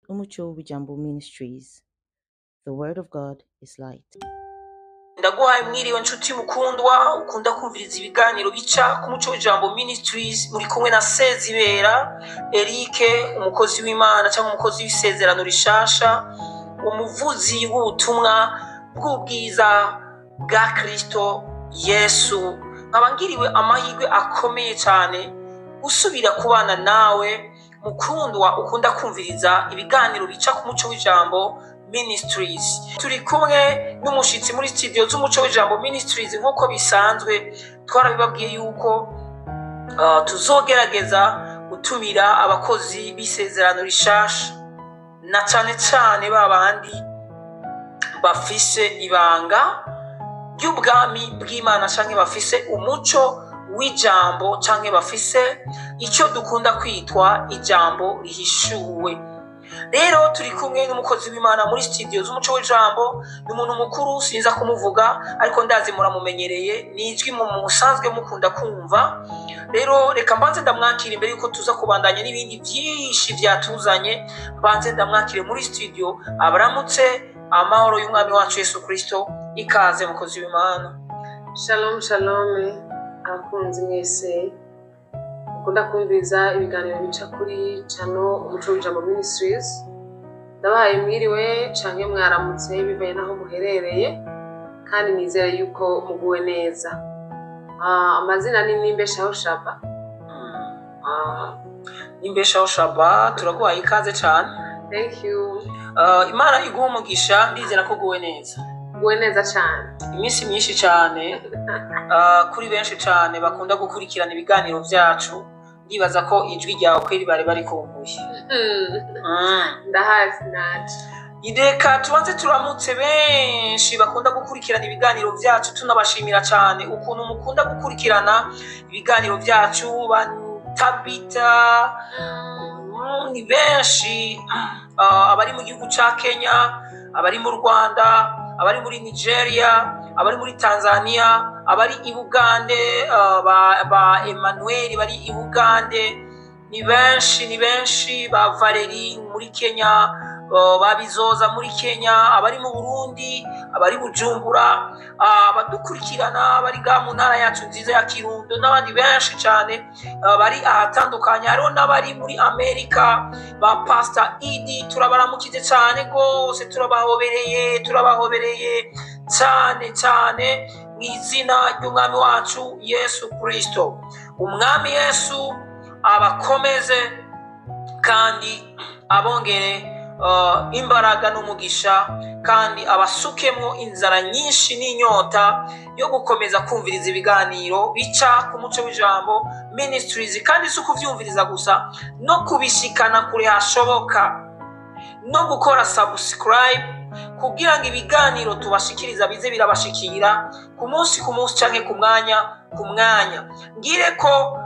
Umuco W'ijambo Ministries. The Word of God is light. Ndaguhaye mwiriwe, nshuti mukundwa ukunda kumviriza ibiganiro bica ku Muco w'Ijambo Ministries. Muri kumwe na Sezibera Eric, umukozi w'Imana cyangwa umukozi w'isezerano rishasha, umuvuzi w'ubutumwa bw'ubwiza bwa Kristo Yesu. Nkaba ngiriwe amahirwe akomeye cyane gusubira kubana nawe, mukundwa ukunda kumviriza ibiganiro bica ku Muco w'Ijambo Ministries. Turi kumwe n'umushitsi muri studio z'Umuco w'Ijambo Ministries. Nk'uko bisanzwe, twarabibabwiye yuko tuzogerageza gutumira abakozi b'isezerano rishasha, na cane cane ba bandi bafise ibanga ry'ubwami bw'Imana, canke bafise umuco w'ijambo, canke bafise icyo dukunda kwitwa ijambo rihishuwe. Rero turi kumwe n'umukozi w'Imana muri studio z'Umuco w'Ijambo. Ni umuntu mukuru, sinza kumuvuga, ariko ndazi muramumenyereye, ni ijwi mu musanzwe mukunda kumva. Rero reka mbanze ndamwakira imbere yuko tuza kubandanya n'ibindi byinshi byatuzanye. Mbanze ndamwakire muri studio, abaramutse. Amahoro y'Umwami wacu Yesu Kristo. Ikaze, mukozi w'Imana. Shalom, shalom, abakunzi mwese mukunda kumviriza ibiganiro bica kuri channel Umuco w'Ijambo Ministries. Ndabahaye mwiriwe canke mwaramutse, bivaye n'aho muherereye, kandi nizere yuko muguwe neza. Amazina ni Nimbeshaho Shaba. Nimbeshaho Shaba, turaguhaye ikaze cyane. Thank you. Imana iguha umugisha. Ndizera ko uguwe neza. Muguwe neza cane. Iminsi myinshi cyane. Kuri benshi cyane bakunda gukurikirana ibiganiro byacu, ndibaza ko ijwi ryawe kweri bari barikumbuye. Ndahazi naje. Reka tubanze turamutse benshi bakunda gukurikirana ibiganiro byacu, tunabashimira cyane ukuntu mukunda gukurikirana ibiganiro byacu. Ba Tabita, ni benshi, abari mu gihugu ca Kenya, abari mu Rwanda, abari muri Nigeria, abari muri Tanzania, abari i Bugande, ba Emmanuel bari i Bugande. Ni benshi, ni benshi, ba Valeri muri Kenya, ba Bizoza muri Kenya, abari mu Burundi, abari Bujumbura, abadukurikirana bari ngaha mu ntara yacu nziza ya Kirundo, n'abandi benshi cyane bari ahatandukanye. Hariho n'abari muri Amerika, ba Pastor Idi, turabaramukije cyane rwose, turabahobereye, turabahobereye cyane cyane mu izina ry'Umwami wacu Yesu Kristo. Umwami Yesu abakomeze kandi abongere imbaraga n'umugisha, kandi abasukemwo inzara nyinshi n'inyota yo gukomeza kumviriza ibiganiro bica ku Muco w'Ijambo Ministries, kandi si ukuvyumviriza gusa, no kubishikana kure hashoboka, no gukora subscribe kugira ngo ibiganiro tubashikiriza bize birabashikira ku munsi ku munsi canke ku mwanya ku mwanya. Ngire ko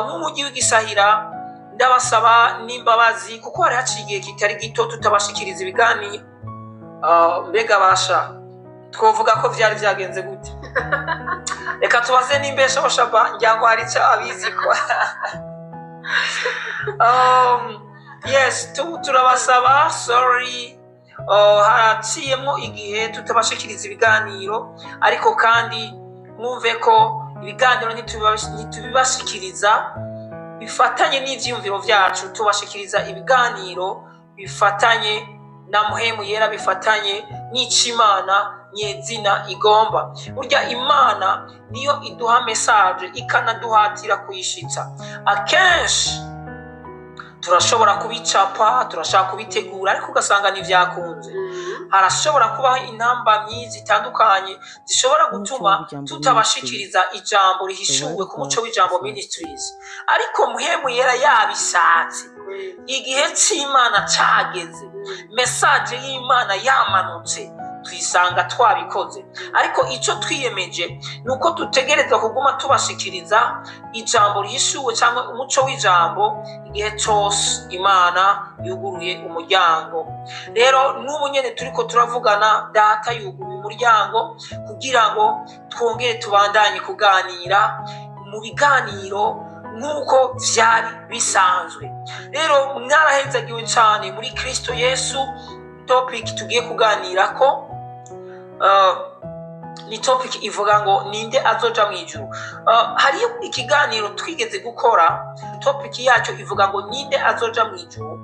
nk'umujyi w'igisahira, ndabasaba n'imbabazi kuko hari haciye igihe kitari gito tutabashikiriza ibiganiro. Mbega basha twovuga ko vyari vyagenze gute? Reka tubaze Nimbeshaho Shaba, ngira ngo hari icyo abizi ko yes, turabasaba sorry. Haraciyemo igihe tutabashikiriza ibiganiro, ariko kandi mwumve ko ibiganiro ntitubibashikiriza bifatanye n'ivyiyumviro vyacu. Tubashikiriza ibiganiro bifatanye na Muhemu Yera, bifatanye n'icimana nyezina igomba. Burya Imana niyo iduha message, ikanaduhatira kuyishitsa. Akenshi turashobora kubicapa, turashaka kubitegura, ariko ugasanga ntivyakunze. Harashobora kubaho intambamyi zitandukanye zishobora gutuma tutabashikiriza ijambo rihishuwe ku Muco w'Ijambo Ministries, ariko Muhemu Yera yabishatse, igihe c'Imana cageze, message y'Imana yamanutse, twisanga twabikoze. Ariko ico twiyemeje ni uko dutegerezwa kuguma tubashikiriza ijambo rihishuwe cyangwa umuco w'ijambo igihe cose Imana yuguruye umuryango. Rero n'ubu nyene turiko turavugana, Data yuguruye umuryango kugira ngo twongere tubandanye kuganira mu biganiro. Nk'uko vyari bisanzwe rero, mwarahezagiwe cyane muri Kristo Yesu. Topic tugiye kuganirako ni topic ivuga ngo ninde azoja mu ijuru. Hariyo ikiganiro twigeze gukora, topic yacyo ivuga ngo ninde azoja mu ijuru.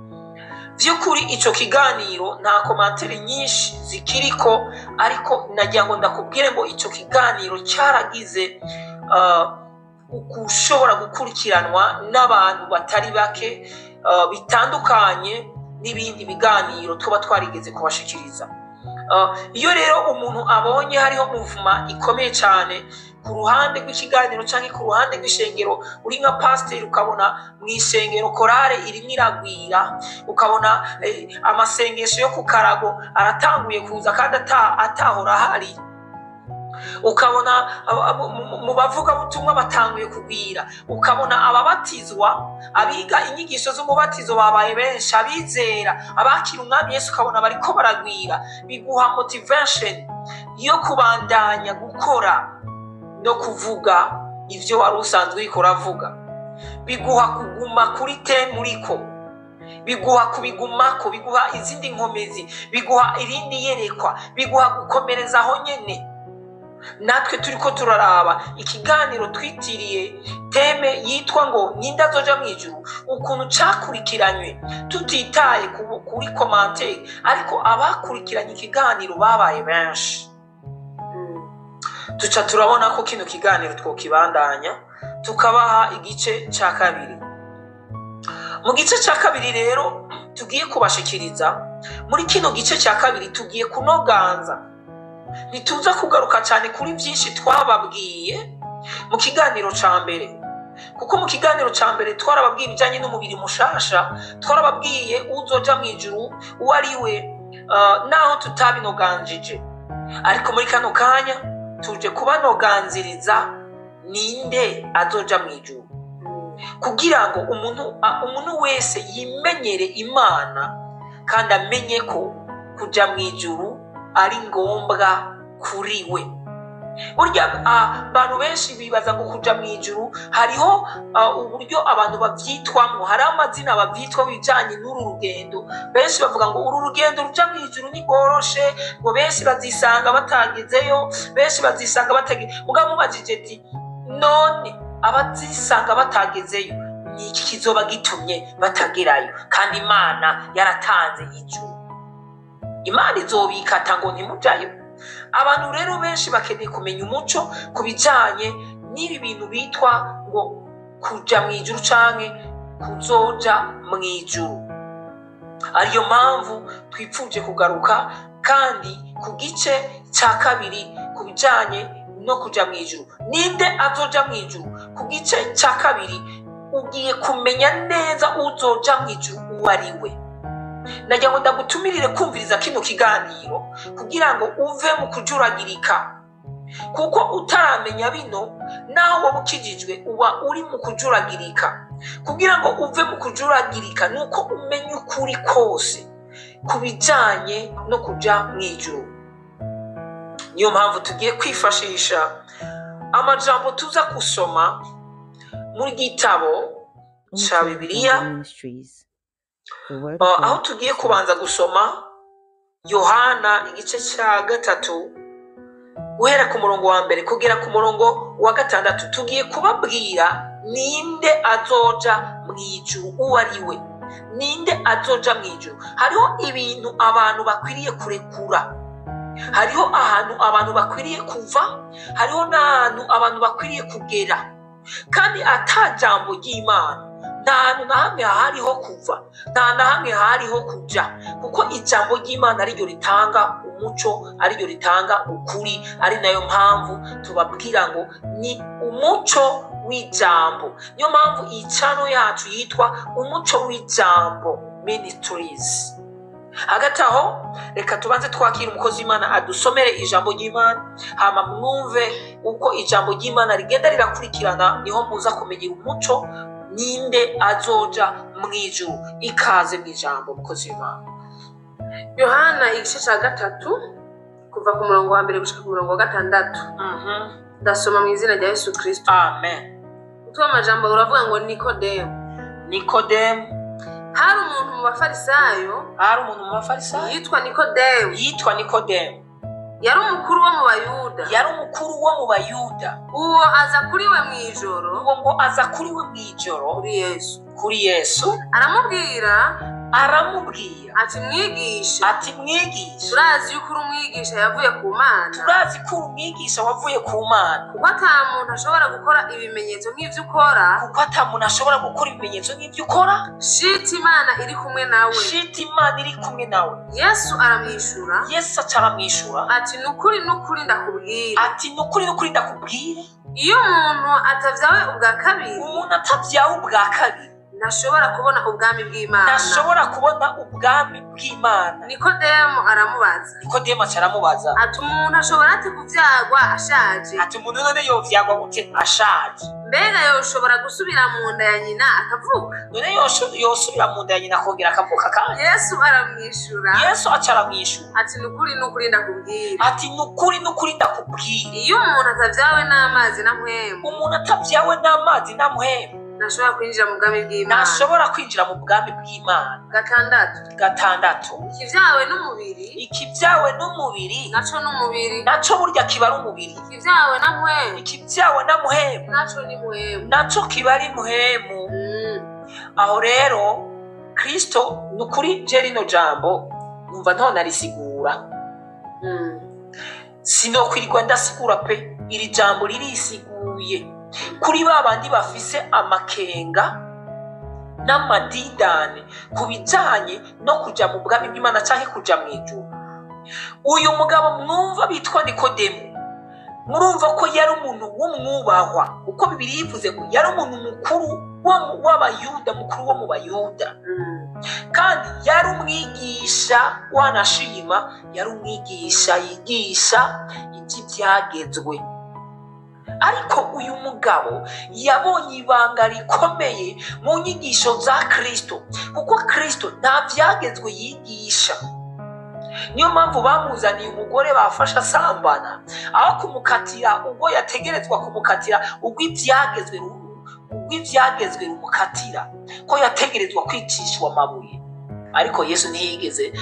Vy'ukuri ico kiganiro nta commentaires nyinshi zikiriko, ariko nagira ngo ndakubwire ngo ico kiganiro cyaragize ushobora gukurikiranwa n'abantu batari bake, bitandukanye n'ibindi biganiro tuba twarigeze kubashikiriza. Iyo rero umuntu abonye hariho mouvement ikomeye cyane ku ruhande rw'ikiganiro cyangwa ku ruhande rw'ishengero, uri nka pasiteri ukabona mu ishengero korale irimo iragwira, ukabona amasengesho yo ku karago aratanguye kuza kandi atahora ahari, ukabona mu bavugabutumwa batanguye kugwira, ukabona ababatizwa, abiga inyigisho z'umubatizo babaye benshi, abizera abakira Umwami Yesu ukabona bariko baragwira, biguha motivation yo kubandanya gukora no kuvuga ivyo wari usanzwe uriko uravuga, biguha kuguma kuri te muriko, biguha kubigumako, biguha izindi nkomezi, biguha irindi yerekwa, biguha gukomereza aho nyene. Natwe turiko turaraba ikiganiro twitiriye thème yitwa ngo ninde azoja mu ijuru, ukuntu cakurikiranywe, tutitaye kuri commentaires, ariko abakurikiranye ikiganiro babaye benshi, tuca turabona ko kino kiganiro twokibandanya tukabaha igice ca kabiri. Mu gice ca kabiri rero tugiye kubashikiriza, muri kino gice cya kabiri tugiye kunoganza, ntituza kugaruka cyane kuri byinshi twababwiye mu kiganiro ca mbere, kuko mu kiganiro ca mbere twarababwiye ibijyanye n'umubiri mushasha, twarababwiye uzoja mu ijuru uwo ari we, naho tutabinoganjije. Ariko muri kano kanya tuje kubanoganziriza ninde azoja mu ijuru, kugira ngo umuntu wese yimenyere Imana kandi amenye ko kuja mu ijuru ari ngombwa kuri we. Burya abantu benshi bibaza ngo kuja mu ijuru hariho uburyo abantu bavyitwamwo, hariho amazina bavyitwa bijanye n'uru rugendo. Benshi bavuga ngo uru rugendo ruja mu ijuru ntigoroshe, ngo benshi bazisanga batagezeyo, benshi bazisanga batageze. Mugabo mubajije ati none abazisanga batagezeyo ni iki kizoba gitumye batagerayo kandi Imana yaratanze ijuru? Imana izobikata ngo ntimujayo? Abantu rero benshi bakeneye kumenya umuco ku bijanye n'ibi bintu bitwa ngo kuja mu ijuru canke kuzoja mu ijuru. Ariyo mpamvu twipfuje kugaruka kandi ku gice cya kabiri ku bijanye no kuja mu ijuru, ninde azoja mu ijuru. Ku gice cya kabiri ugiye kumenya neza uzoja mu ijuru uwo ari we. Nagira ngo ndagutumirire kumviriza kino kiganiro kugira ngo uve mu kujuragirika, kuko utaramenya bino naho waba ukijijwe uba uri mu kujuragirika. Kugira ngo uve mu kujuragirika nuko umenya ukuri kose ku bijanye no kuja mu ijuru. Niyo mpamvu tugiye kwifashisha amajambo tuza gusoma mu gitabo ca Umuco Bibiliya, w'Ijambo Ministries. The Word of aho God tugiye is kubanza light. gusoma Yohana igice cya 3, guhera ku murongo wa mbere kugera ku murongo wa gatandatu. Tugiye kubabwira ninde azoja mu ijuru uwo ari we, ninde azoja mu ijuru. Hariho ibintu abantu bakwiriye kurekura, hariho ahantu abantu bakwiriye kuva, hariho n'ahantu abantu bakwiriye kugera, kandi ata jambo ry'Imana nta hantu na hamwe hariho kuva, nta na hamwe hariho kuja, kuko ijambo ry'Imana ariryo ritanga umuco, ariryo ritanga ukuri. Ari nayo mpamvu tubabwira ngo ni umuco w'ijambo. Niyo mpamvu iyi channel yacu yitwa Umuco w'Ijambo Ministries. Hagati aho reka tubanze twakira umukozi w'Imana adusomere ijambo ry'Imana, hama mwumve uko ijambo ry'Imana rigenda rirakurikirana, niho muza kumenya umuco ninde azoja mu ijuru. Ikaze mu ijambo, mukozi w'Imana. Yohana igice cya 3, kuva ku murongo wa mbere gushika ku murongo wa gatandatu. Ndasoma mu izina rya Yesu Kristo. Amen. Umutwe w'amajambo uravuga ngo Nikodemu. Nikodemu. Hari umuntu mu bafarisayo. Hari umuntu mu bafarisayo yitwa Nikodemu. Yitwa Nikodemu. Yari umukuru wo mu Bayuda. Yari umukuru wo mu Bayuda. Uwo aza kuri we mu ijoro. Uwo ngo aza kuri we mu ijoro. Kuri Yesu. Kuri Yesu. Aramubwira. Aramubwira. Ati mwigisha. Ati mwigisha. Turazi yuko uri umwigisha yavuye ku Mana. Turazi ko uri umwigisha wavuye ku Mana. Kuko ata muntu ashobora gukora ibimenyetso nk'ivyo ukora. Kuko ata muntu ashobora gukora ibimenyetso nk'ivyo ukora. Shiti Imana iri kumwe nawe. Shiti Imana iri kumwe nawe. Yesu aramwishura. Yesu aca aramwishura. Ati nukuri nukuri ndakubwira. Ati nukuri nukuri ndakubwira. Iyo umuntu atavyawe ubwa kabiri. Umuntu atavyawe ubwa kabiri. Ntashobora kubona ubwami bw'Imana. Ntashobora kubona ubwami bw'Imana. Nikodemu aramubaza. Nikodemu aramubaza. Ati umuntu ashobora ate kuvyagwa ashaje? Ati umuntu none yovyagwa gute ashaje? Mbega yoshobora gusubira mu nda ya nyina akavuka? None yosubira mu nda ya nyina akongera akavuka kandi? Yesu aramwishura. Yesu aca aramwishura. Ati nukuri nukuri ndakubwira. Ati nukuri nukuri ndakubwira. Iyo umuntu atavyawe n'amazi na mpwemu. Umuntu atavyawe n'amazi na mpwemu. Ntashobora kwinjira mu bwami bw'Imana. Ntashobora kwinjira mu bwami bw'Imana. Gatandatu. Ikivyawe n'umubiri. Ikivyawe n'umubiri. Naco n'umubiri. Naco burya kiba ari umubiri. Ikivyawe na mpwemu. Ikivyawe na mpwemu. Naco ni mpwemu. Naco kiba ari mpwemu. Aho rero Kristo nukuri je rino jambo numva ntonarisigura. Sinokwirirwa ndasigura pe, iri jambo ririsiguye. Kuri ba bandi bafise amakenga n'amadidane ku bijanye no kuja mu bwami bw'Imana canke kuja mu ijuru. Uyu mugabo mwumva bitwa Nikodemu, murumva ko yari umuntu w'umwubahwa, uko Bibiliya ivuze ngo yari umuntu mukuru w'Abayuda, mukuru wo mu Bayuda. Kandi yari umwigisha wanashima, yari umwigisha yigisha ivy'ivyagezwe. Ariko uyu mugabo yabonye ibanga rikomeye mu nyigisho za Kristo, kuko Kristo nta vyagezwe yigisha. Niyo mpamvu bamuzaniye umugore bafashe asambana, aho kumukatira ubwo yategerezwa kumukatira ubwo ivyagezwe rumukatira, ko yategerezwa kwicishwa amabuye. Ariko Yesu ntiyigeze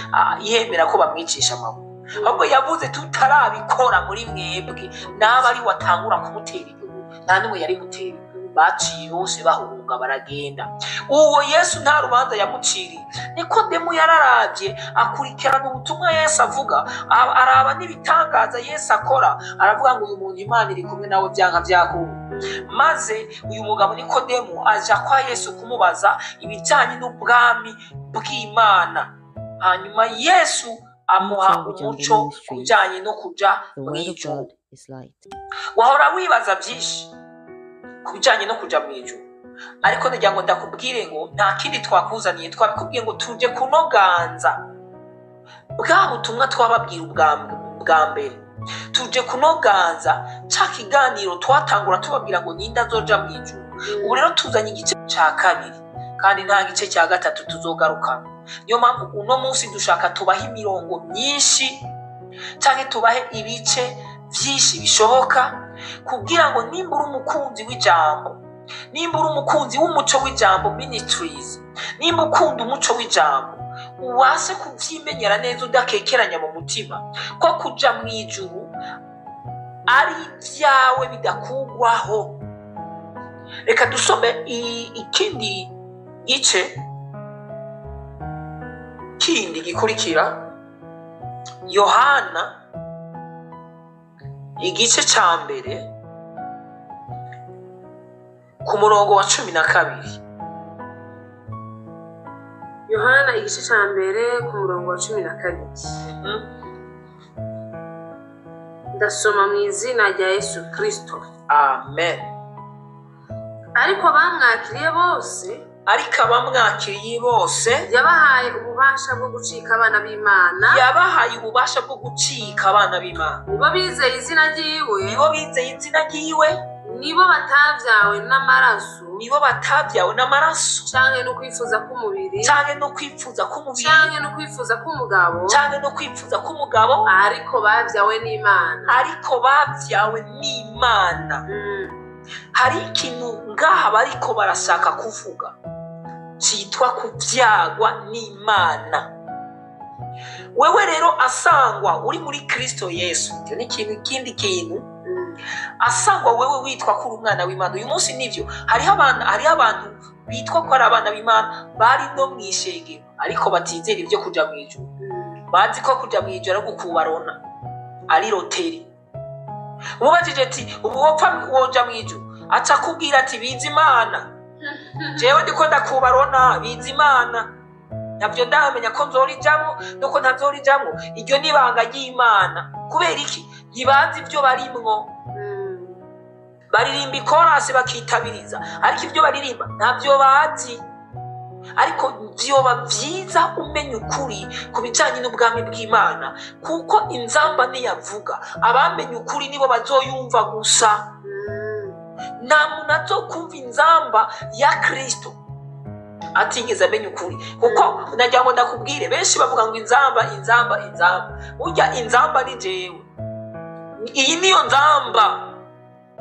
yemera ko bamwicisha amabuye. Ahubwo yavuze tutarabikora muri mwebwe, naba ari watangura kumutera igihugu, nta n'umwe yari gutera. Baciye bose bahunga baragenda. Uwo Yesu nta rubanza yamuciriye. Nikodemu yararavye akurikirana ubutumwa Yesu avuga, araba n'ibitangaza Yesu akora, aravuga ngo uyu muntu Imana iri kumwe nawe byanka byakunda. Maze uyu mugabo Nikodemu aja kwa Yesu kumubaza ibijanye n'ubwami bw'Imana. Hanyuma Yesu amuha umuco kujanye no kuja mw'ijuru. Wahora wibaza byinshi kubijanye no kuja mw'ijuru, ariko ndagira ngo ndakubwire ngo nta kindi twakuzaniye, twabikubwiye ngo tuje kunoganza bwa butumwa twababwira ubwa mbere. Tuje kunoganza ca kiganiro twatangura tubabwira ngo ninde azoja mw'ijuru. Ubu rero tuzanye igice ca kabiri, kandi nta gice cya gatatu tuzogarukana. Niyo mpamvu uno munsi dushaka tubahe imirongo myinshi canke tubahe ibice vyinshi bishoboka, kugira ngo nimba uri umukunzi w'ijambo, nimba uri umukunzi w'umuco w'ijambo ministries, nimba ukunda umuco w'ijambo, ubashe kuvyimenyera neza udakekeranya mu mutima ko kuja mw'ijuru ari ivyawe bidakugwaho. Reka dusome ikindi gice kindi gikurikira, Yohana igice ca mbere ku murongo wa 12. Yohana igice ca mbere ku murongo wa 12. Ndasoma mu izina rya Yesu Kristo. Amen. Ariko bamwakiriye bose, ariko abamwakiriye bose yabahaye ububasha bwo gucika abana b'Imana. Yabahaye ububasha bwo gucika abana b'Imana. Nibo bizeye izina ryiwe. Nibo bizeye izina ryiwe. Nibo batavyawe n'amaraso. Nibo batavyawe n'amaraso. Canke no kwifuza k'umubiri. Canke no kwifuza k'umubiri. Canke no kwifuza k'umugabo. Canke no kwifuza k'umugabo. Ariko bavyawe n'Imana. Ariko bavyawe n'Imana. Hari ikintu ngaha bariko barashaka kuvuga cyitwa kubyagwa n'Imana. Wewe rero asangwa uri muri Kristo Yesu, icyo ni ikintu, ikindi kintu asangwa wewe witwa ko uri umwana w'Imana uyu munsi. Nivyo, hariho abantu bitwa ko ari abana b'Imana bari no mu ishengero, ariko batizera ibyo kuja mu ijuru. Bazi ko kuja mu ijuru ari gukubarona, ari loterie. Umubajije ati: "Ubu wopfa woja mu ijuru?" Aca akubwira ati: "Biza Imana, jewe ndiko ndakubarona, biza Imana, ntabyo ndamenya ko nzorijamwo nuko ntazorijamwo, iryo ni ibanga ry'Imana." Kubera iki? Ntibazi ibyo barimwo. Baririmba ikorasi, bakitabiriza, ariko ibyo baririmba ntabyo bazi. Ariko vyoba vyiza umenya ukuri ku bijanye n'ubwami bw'Imana, kuko inzamba niyavuga, abamenye ukuri nibo bazoyumva gusa. Nta muntu azokumva inzamba ya Kristo atigeze amenya ukuri, kuko nagira ngo ndakubwire, benshi bavuga ngo inzamba, inzamba, inzamba. Burya inzamba ni jewe. Iyi niyo nzamba,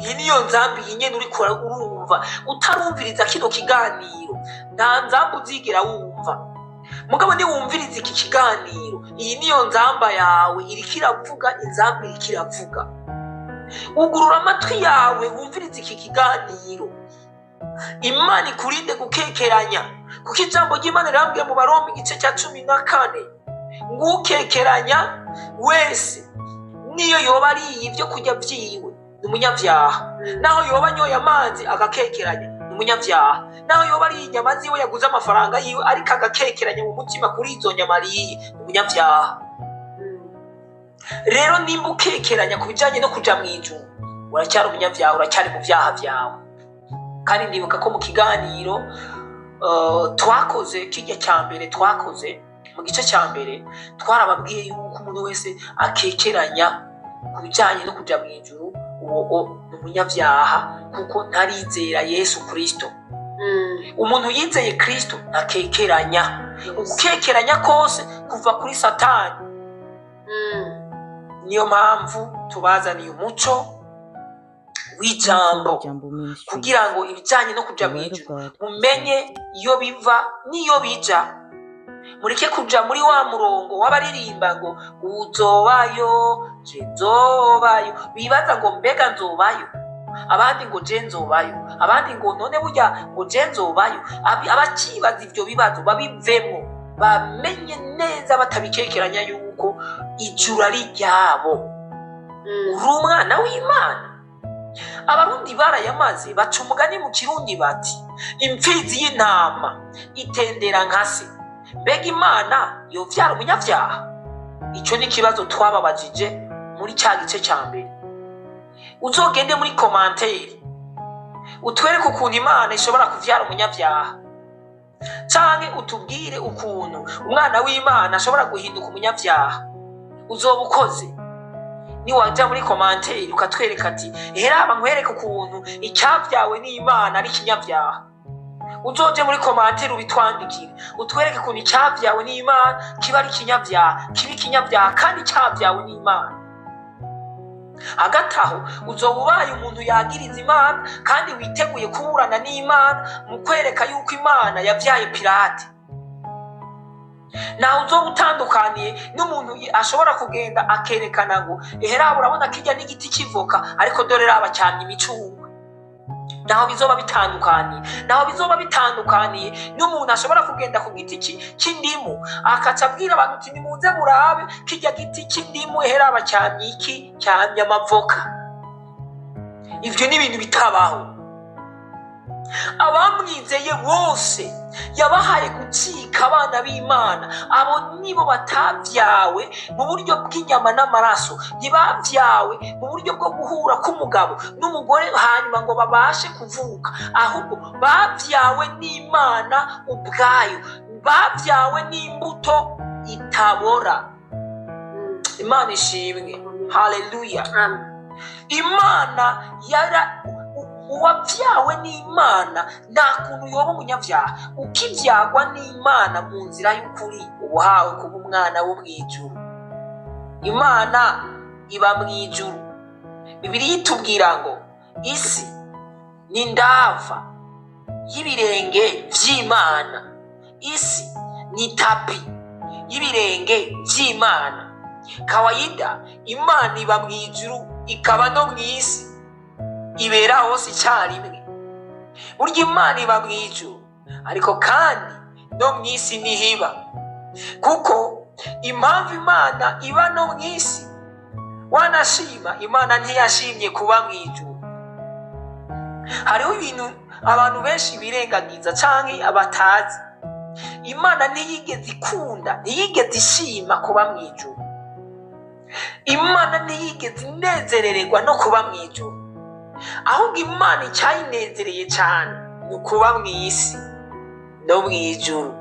iyi niyo nzamba, iyi nyene uriko urumva. Utarumviriza kino kiganiro, nta nzamba uzigera wumva. Mugabo niwumviriza iki kiganiro, iyi niyo nzamba yawe iriko iravuga. Inzamba iriko iravuga. Ugurura amatwi yawe wumvirize iki kiganiro. Imana ikurinde gukekeranya, kuko ijambo ry'Imana rirambwiye mu Baroma igice cya 14 ngo ukekeranya wese, niyo yoba ariye ibyo kurya vyiwe, ni umunyabyaha. Naho yoba anyoye amazi agakekeranya, ni umunyabyaha. Naho yoba ariye inyama ziwe yaguze amafaranga yiwe, ariko agakekeranya mu mutima kuri izo nyama ariye, ni umunyabyaha. Rero nimba ukekeranya ku bijanye no kuja mu ijuru, uracyari umunyabyaha, uracyari mu byaha byawe. Kandi ndibuka ko mu kiganiro twakoze kijya cya mbere, twakoze mu gice cya mbere, twarababwiye yuko umuntu wese akekeranya ku bijanye no kuja mu ijuru, uwo ni umunyabyaha, kuko ntarizera Yesu Kristo. Umuntu yizeye Kristo ntakekeranya. Ugukekeranya kose kuva kuri Satani. Niyo mpamvu tubazaniye umuco w'ijambo, Jambo Ministries. kugira ngo ibijyanye no kuja The mu Word of ijuru God is mumenye light. iyo biva n'iyo bija. Mureke kuja muri wa murongo w'abaririmba ngo uzobayo, je nzobayo, bibaza ngo mbega nzobayo, abandi ngo je nzobayo, abandi ngo none burya ngo je nzobayo. Abakibaza ivyo bibazo babivemwo, bamenye neza batabikekeranya yuko ijuru ari ryabo. Uri umwana w'Imana. Abarundi barayamaze, baca umugani mu Kirundi bati: "Imfizi y'intama itendera nka se." Mbega Imana yovyara umunyavyaha? Ico ni ikibazo twababajije muri cya gice cya mbere. Uzogende muri commentaire utwereke ukuntu Imana ishobora kuvyara umunyavyaha, canke utubwire ukuntu umwana w'Imana ashobora guhinduka umunyavyaha. Uzoba ukoze niwaja muri commentaire ukatwereka ati: "Heraba nkwereke ukuntu icyabyawe n'Imana ari ikinyabyaha." Uzoje muri commentaire ubitwandikire, utwereke ukuntu icyabyawe n'Imana kiba ari ikinyabyaha, kiba ikinyabyaha kandi cyabyawe n'Imana. Hagati aho uzoba ubaye umuntu yagiriza Imana, kandi witeguye kuburana n'Imana mu kwereka yuko Imana yabyaye Pirate. Nawe uzoba utandukaniye n'umuntu ashobora kugenda akerekana ngo: "Eheraba, urabona kijya n'igiti kivoka, ariko dore raba cyamye imicungwe." Naho bizoba bitandukaniye, naho bizoba bitandukaniye n'umuntu ashobora kugenda ku giti c'indimu akaca abwira abantu uti: "Nimuze murabe kijya giti c'indimu, eheraba cyamye iki, cyamye amavoka." Ivyo ni ibintu bitabaho. Abamwizeye bose yabahaye gucika abana b'Imana. Abo nibo batabyawe mu buryo bw'inyama n'amaraso, ntibabyawe mu buryo bwo guhura k'umugabo n'umugore hanyuma ngo babashe kuvuka, ahubwo babyawe n'Imana ubwayo, babyawe n'imbuto itabora. Imana ishimwe, haleluya. Amen. Imana yara uwabyawe n'Imana nta kuntu yoba umunyabyaha. Ukibyagwa n'Imana mu nzira y'ukuri, uba uhawe kuba umwana wo mu ijuru. Imana iba mu ijuru. Bibiliya itubwira ngo isi Ni ndava y'ibirenge vy'Imana. Isi ni tapi y'ibirenge vy'Imana. Kawaida Imana iba mu ijuru ikaba no mu isi, ibera hose icyarimwe. Burya Imana iba mu ijuru ariko kandi no mu isi ntihiba, kuko impamvu Imana iba no mu isi, wanashima Imana ntiyashimye kuba mu ijuru. Hariho ibintu abantu benshi birengagiza canke batazi. Imana ntiyigeze ikunda, ntiyigeze ishima kuba mu ijuru. Imana ntiyigeze inezerererwa no kuba mu ijuru, ahubwo Imana icyayinezereye cyane ni ukuba mu isi no mu ijuru.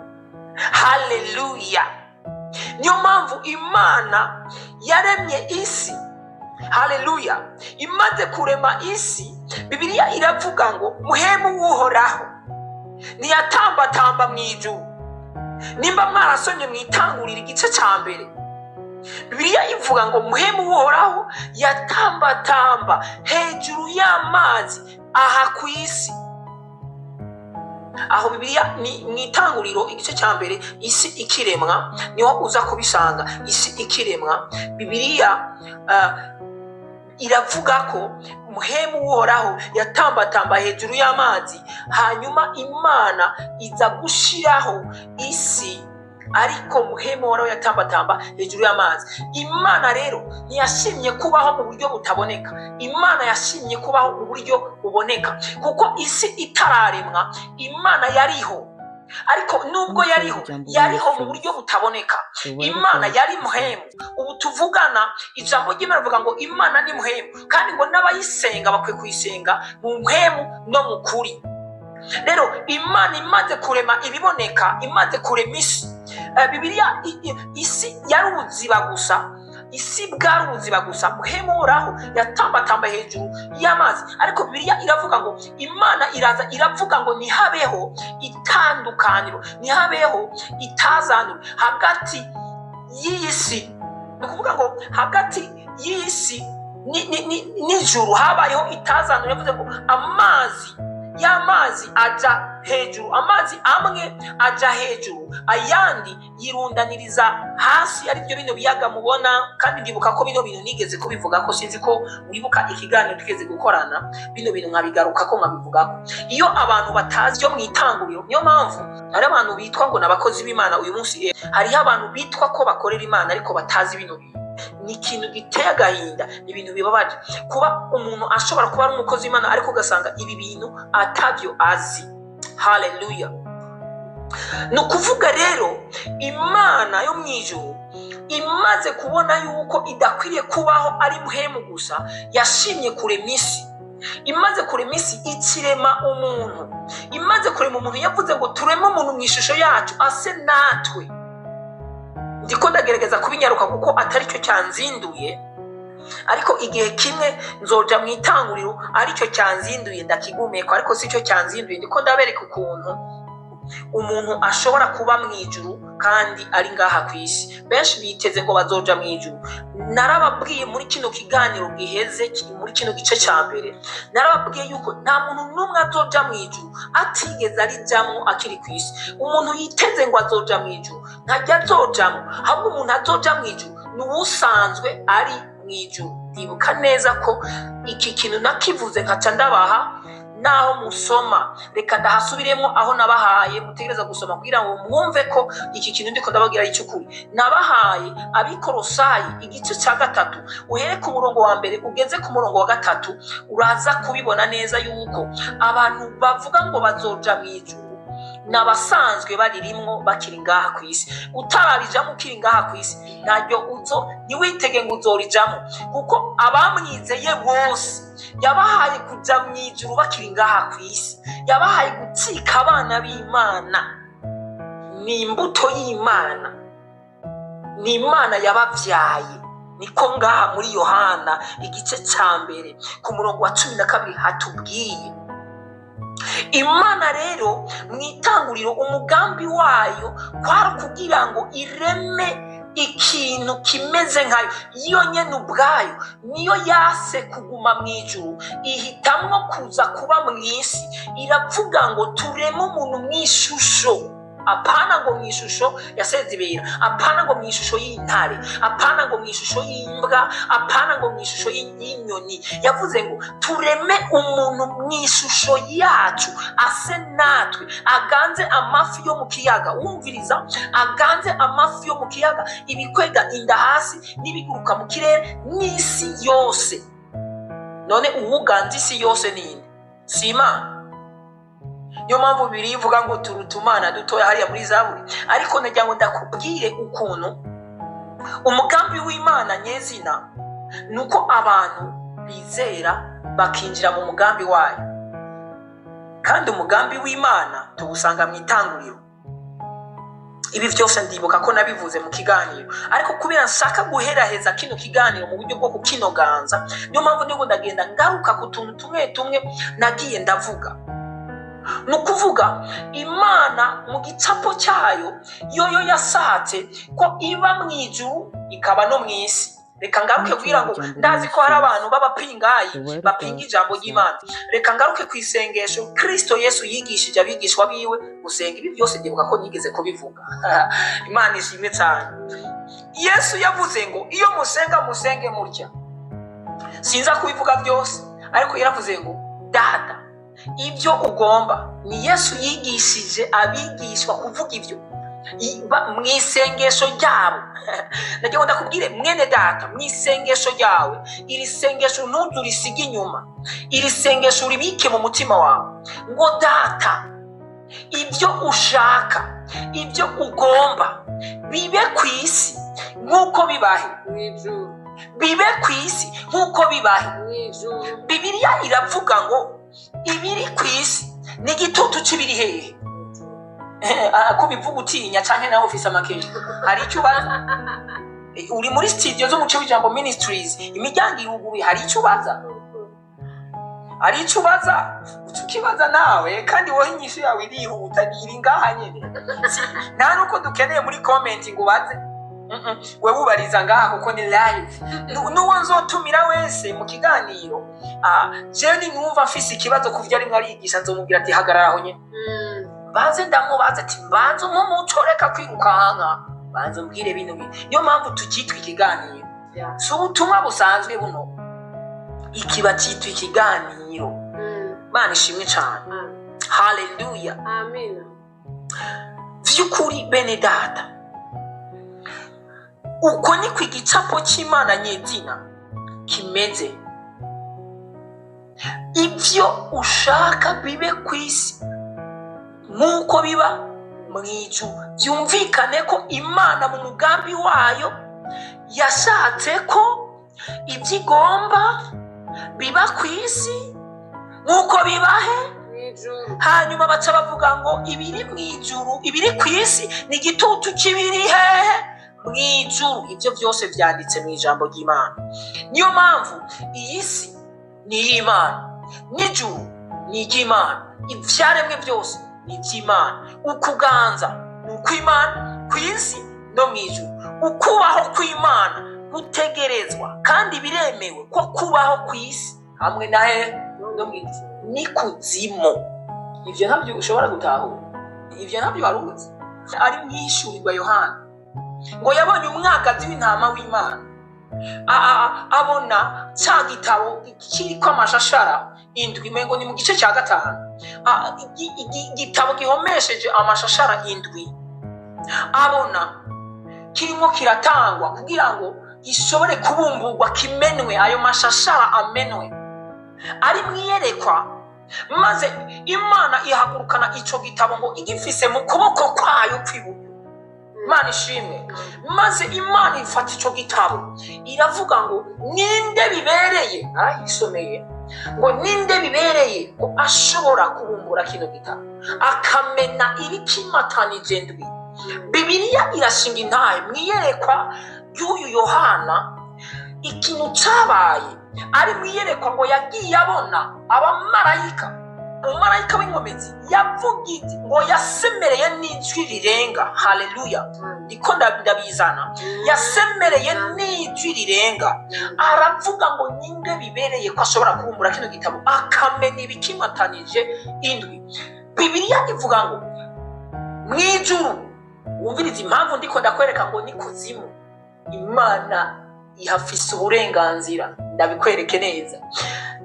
Haleluya! Niyo mpamvu Imana yaremye isi. Haleluya! Imaze kurema isi, Bibiliya iravuga ngo muhemu w'Uhoraho ntiyatambatamba mu ijuru. Nimba mwarasomye mu Itanguriro igice cya mbere, Bibiliya ivuga ngo muhemu w'Uhoraho yatambatamba hejuru y'amazi aha ku isi. Aho Bibiliya ni mu Itanguriro igice cya mbere, isi ikiremwa, niho uza kubisanga. Isi ikiremwa, Bibiliya iravuga ko muhemu w'Uhoraho yatambatamba hejuru y'amazi, hanyuma Imana iza gushiraho isi, ariko muhemu w'Uhoraho yatambatamba hejuru y'amazi. Imana rero ntiyashimye kubaho mu buryo butaboneka, Imana yashimye kubaho mu buryo buboneka, kuko isi itararemwa Imana yariho, ariko nubwo yariho, yariho mu buryo butaboneka. Imana yari muhemu. Ubu tuvugana ijambo ry'Imana rivuga ngo Imana ni muhemu, kandi ngo n'abayisenga bakwiye kuyisenga mu muhemu no mu kuri. Rero Imana imaze kurema ibiboneka, imaze kurema isi, Bibiliya isi yari ubuziba gusa, isi bwari ubuziba gusa. Muhemu Uhoraho yatambatamba hejuru y'amazi, ariko Bibiliya iravuga ngo Imana iraza iravuga ngo ntihabeho itandukaniro, ntihabeho itazaniro hagati y'isi. Ni ukuvuga ngo hagati y'isi n'ijuru habayeho itazaniro. Yavuze ngo amazi y'amazi aja hejuru, amazi amwe aja hejuru, ayandi yirundaniriza hasi, ari byo bino biyaga mubona. Kandi ndibuka ko bino bintu nigeze kubivuga ko, sinzi ko wibuka ikiganiro tugeze gukorana, bino bintu nkabigaruka ko nkabivugako. Iyo abantu batazi byo mu itanguriro, niyo mpamvu hari abantu bitwa ngo n'abakozi b'Imana uyu munsi, hariho abantu bitwa ko bakorera Imana ariko batazi bino bintu. Ni ikintu giteye agahinda, ni ibintu bibabaje kuba umuntu ashobora kuba ari umukozi w'Imana ariko ugasanga ibi bintu atabyo azi. Haleluya! Ni ukuvuga rero Imana yo mu ijuru imaze kubona yuko idakwiriye kubaho ari muhemu gusa, yashimye kurema isi. Imaze kurema isi ikirema umuntu. Imaze kurema umuntu yavuze ngo tureme umuntu mu ishusho yacu ase natwe. Ndiko ndagerageza kubinyaruka kuko atari cyo cyanzinduye, ariko igihe kimwe nzoja mu itanguriro aricyo cyanzinduye ndakigumeko, ariko si cyo cyanzinduye. Ndiko ndabereka ukuntu umuntu ashobora kuba mu ijuru kandi ari ngaha ku isi. Benshi biteze ngo bazoja mu ijuru. Narababwiye muri kino kiganiro giheze, muri kino gice cya mbere, narababwiye yuko nta muntu n'umwe azoja mu ijuru atigeze arijamwo akiri ku isi. Umuntu yiteze ngo azoja mu ijuru ntajya azojamwo, ahubwo umuntu azoja mu ijuru ni uwusanzwe ari mu ijuru. Ndibuka neza ko iki kintu nakivuze nkaca ndabaha naho musoma, reka ndahasubiremo aho nabahaye mutegereza gusoma kugira ngo mwumve ko iki kintu ndiko ndababwira ari icy'ukuri. Nabahaye Abikorosayi igice cya 3, uhere ku murongo wa mbere ugeze ku murongo wa 3, uraza kubibona neza yuko abantu bavuga ngo bazoja mu ijuru n'abasanzwe baririmwo bakiri ngaha ku isi. Utararijamo ukiri ngaha ku isi, ntaryo uzo, ntiwitege ngo uzorijamo, kuko abamwizeye bose yabahaye kuja mu ijuru bakiri ngaha ku isi, yabahaye gutsika abana b'Imana. Ni imbuto y'Imana, ni Imana yabavyaye. Niko ngaha muri Yohana igice ca mbere ku murongo wa 12 hatubwiye. Imana rero mu itanguriro umugambi wayo kwari kugira ngo ireme Ikintu kimeze nkayo yo nyene ubwayo niyo yase kuguma mu ijuru, ihitamwo kuza kuba mu isi. Iravuga ngo tureme umuntu mu ishusho, apana ngo mu ishusho ya Sezibera, apana ngo mu ishusho y'intare, apana ngo mu ishusho y'imbwa, apana ngo mu ishusho y'inyoni. Yavuze ngo tureme umuntu mu ishusho yacu, ase natwe, aganze amafi yo mu kiyaga. Wumviriza, aganze amafi yo mu kiyaga, ibikwega inda hasi n'ibiguruka mu kirere n'isi yose. None uwuganze isi yose ninde? Si Imana? Niyo mpamvu Bibiliya ivuga ngo turuta umwana dutoya hariya muri Zaburi. Ariko nagira ngo ndakubwire ukuntu umugambi w'Imana nyezina ni uko abantu bizera bakinjira mu mugambi wayo. Kandi umugambi w'Imana tuwusanga mu itanguriro. Ibi byose ndibuka ko nabivuze mu kiganiro, ariko kubera nshaka guheraheza kino kiganiro mu buryo bwo kukinoganza, niyo mpamvu niba ndagenda ngaruka ku tuntu tumwe tumwe nagiye ndavuga. Ni ukuvuga Imana mu gicapo cyayo yoyo yashatse ko iba mu ijuru ikaba no mu isi. Reka ngaruke kugira ngo ndazi ko hari abantu b'abapingayi bapinga ijambo ry'Imana. Reka ngaruke ku isengesho Kristo Yesu yigishije abigishwa biwe gusenga. Ibi byose ndibuka ko nigeze kubivuga. Imana ishimwe cyane. Yesu yavuze ngo iyo musenga musenge mutya. Sinza kubivuga byose, ariko yaravuze ngo Data, ibyo ugomba. Ni Yesu yigishije abigishwa kuvuga ibyo mu isengesho ryabo. Nagira ngo ndakubwire mwene data, mu isengesho ryawe, iri sengesho ntuzurisige inyuma, iri sengesho uribike mu mutima wawe ngo Data, ibyo ushaka, ibyo ugomba bibe ku isi nk'uko bibahe, bibe ku isi nk'uko bibahe. Bibiliya iravuga ngo ibiri ku isi ni igitutu cy'ibiri hehe? Ko bivuga utinya canke nawe ufise amakenga, hari icyo ubaza? Uri muri studio z'umuco w'ijambo Ministries, imiryango iruguruye, hari icyo ubaza? Hari icyo ubaza? Ukibaza nawe, kandi wowe inyishu yawe irihuta, iri ngaha nyene. Nta nuko dukeneye muri comment ngo ubaze. Wewe ubariza ngaha kuko ni live. N'uwo nzotumira wese mu kiganiro, jewe ninumva mfise ikibazo kuvyo arimwo arigisha, nzomubwira ati hagarara aho nyene. Banze ndamubaza ati banze umuco, reka kwirukanka, banze umbwire bino bintu. Niyo mpamvu tukitwa ikiganiro, si ubutumwa busanzwe buno, ikiba cyitwa ikiganiro. Imana ishimwe cyane. Haleluya. Amina. Vy'ukuri bene data, uko niko igicapo cy'Imana nyezina kimeze. Ibyo ushaka bibe ku isi nk'uko biba mu ijuru. Byumvikane ko Imana mu mugambi wayo yashatse ko ibyo igomba biba ku isi nk'uko bibahe. Hanyuma baca bavuga ngo ibiri mu ijuru, ibiri ku isi ni igitutu cy'ibiri hehe? Mu ijuru. Ibyo byose byanditse mu ijambo ry'Imana. Niyo mpamvu iyi si ni iy'Imana, n'ijuru ni iry'Imana, ibyaremwe byose ni iby'Imana. Ukuganza ni ukw'Imana ku isi no mu ijuru. Ukubaho kw'Imana gutegerezwa kandi biremewe ko kubaho ku isi hamwe na he no mu ijuru ni kuzimu. Ivyo ntabyo ushobora gutahura, ivyo ntabyo waruzi. Ari mwishurirwa Yohana ngo yabonye umwagazi w'intama w'Imana, abona cya gitabo kiriko amashashara indwi, mengo ni mu gice cya 5, igitabo gihomesheje amashashara indwi, abona kirimo kiratangwa kugira ngo gishobore kubumburwa, kimenwe, ayo mashashara amenwe. Ari mwiyerekwa, maze Imana ihagurukana ico gitabo ngo igifise mu kuboko kwayo kw'iburyo. Imana ishimwe. Maze Imana ifata ico gitabo iravuga ngo ninde bibereye, arahisomeye ngo ninde bibereye ko ashobora kubumbura kino gitabo akamena ibikimatanije ndwi. Bibiliya irashinga intahe mwiyerekwa ry'uyu Yohana. Ikintu cabaye ari mwiyerekwa ngo yagiye abona abamarayika Umumarayika w'inkomezi yavugiye ngo yasemereye n'ijwi rirenga. Haleluya, ndiko ndabizana. Yasemereye n'ijwi rirenga, aravuga ngo ninde bibereye ko ashobora kubumbura kino gitabo akamena ibikimatanije indwi. Bibiliya ivuga ngo mu ijuru, wumvirize impamvu ndiko ndakwereka ngo ni kuzimu, Imana ihafise uburenganzira, ndabikwereke neza.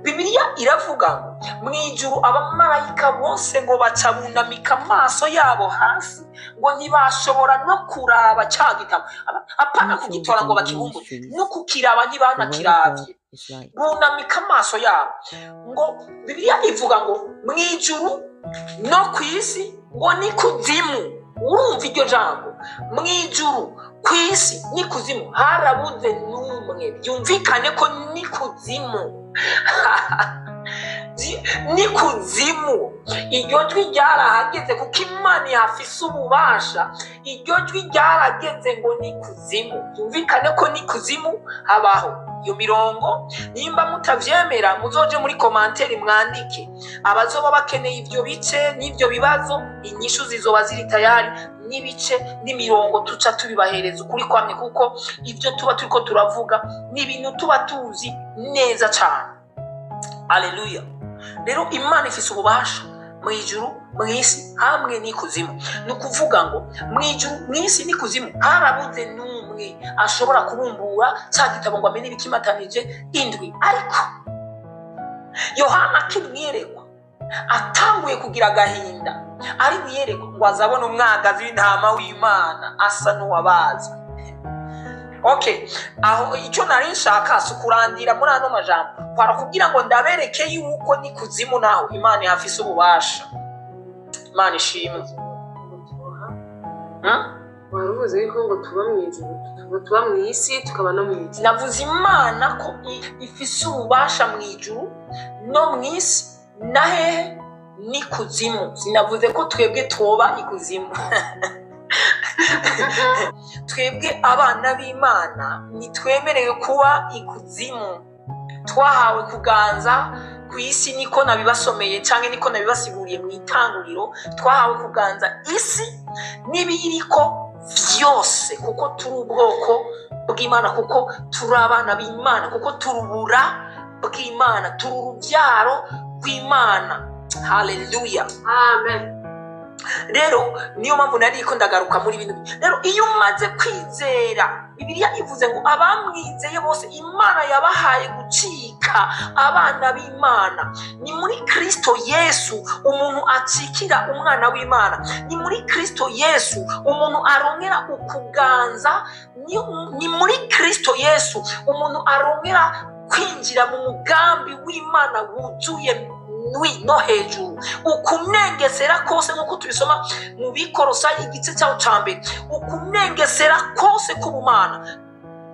Bibiliya iravuga ngo mu ijuru abamarayika bose ngo baca bunamika amaso yabo hasi, ngo ntibashobora no kuraba cya gitabo. Apana Umuco kugitora ngo w'Ijambo bakibumbure, Ministries. no kukiraba The Word of ntibanakiravye, God is light. bunamika amaso yabo. Ngo Bibiliya ivuga ngo mu ijuru no ku isi ngo ni kuzimu. Urumva iryo jambo, mu ijuru, ku isi, ni kuzimu, harabuze n'umwe. Byumvikane ko ni kuzimu, ni kuzimu. Iryo jwi ryarahageze kuko Imana ihafise ububasha. Iryo jwi ryarageze ngo ni kuzimu. Byumvikane ko ni kuzimu habaho iyo mirongo. Nimba mutavyemera, muzoje muri commentaire mwandike. Abazoba bakeneye ivyo bice n'ivyo bibazo, inyishu zizoba ziri tayari, n'ibice n'imirongo tuca tubibahereza ukuri kwamye, kuko ivyo tuba turiko turavuga ni ibintu tuba tuzi neza cane. Aleluya. Rero Imana ifise ububasha mu ijuru, mu isi hamwe n'ikuzimu. Ni ukuvuga ngo mu ijuru, mu isi n'ikuzimu harabuze n'umwe ashobora kubumbura cya gitabo ngo amenye ibikimatanije indwi. Ariko Yohana akimwerekwa atanguye kugira agahinda, ari mwiyerekwa ngo azabone umwagazi w'intama w'Imana asa n'uwabazwe. Okay, aho icyo nari nshaka si ukurandira muri ano majambo, kwara kugira ngo ndabereke yuko ni kuzimu naho Imana ihafise ububasha. Imana ishimwe. Wari uvuze yuko ngo tuba mu ijuru, tuba mu isi, tukaba no mu ijuru. Navuze Imana ko ifise ububasha mu ijuru no mu isi na hehe ni kuzimu. Sinavuze ko twebwe twoba ikuzimu. Twebwe abana b'Imana ntitwemerewe kuba ikuzimu. Twahawe kuganza ku isi, niko nabibasomeye cyangwa niko nabibasiguriye mu itanguriro. Twahawe kuganza isi n'ibiyiriko vyose, kuko turi ubwoko bw'Imana, kuko turi abana b'Imana, kuko turi ubura bw'Imana, turi urubyaro rw'Imana. Haleluya, amen. Rero niyo mpamvu nariko ndagaruka muri bino. Rero iyo umaze kwizera, Bibiliya ivuze ngo abamwizeye bose Imana yabahaye gucika abana b'Imana. Ni muri Kristo Yesu umuntu acikira umwana w'Imana. Ni muri Kristo Yesu umuntu arongera ukuganza. Ni muri Kristo Yesu umuntu arongera kwinjira mu mugambi w'Imana wuzuye nwi no hejuru. Ukunengesera kose, nk'uko tubisoma mu Bikorosayi igice cyaho cya mbere, ukunengesera kose k'ubumana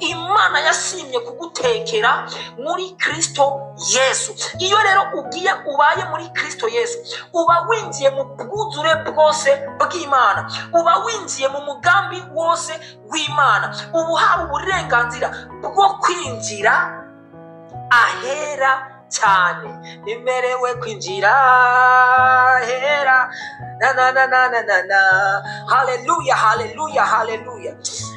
Imana yashimye kugutekera muri Kristo Yesu. Iyo rero ugiye ubaye muri Kristo Yesu, uba winjiye mu bwuzure bwose bw'Imana, uba winjiye mu mugambi wose w'Imana, uba uhawe uburenganzira bwo kwinjira ahera cyane. Nemerewe kwinjira hera na na na na na na na. Haleluya, haleluya, haleluya.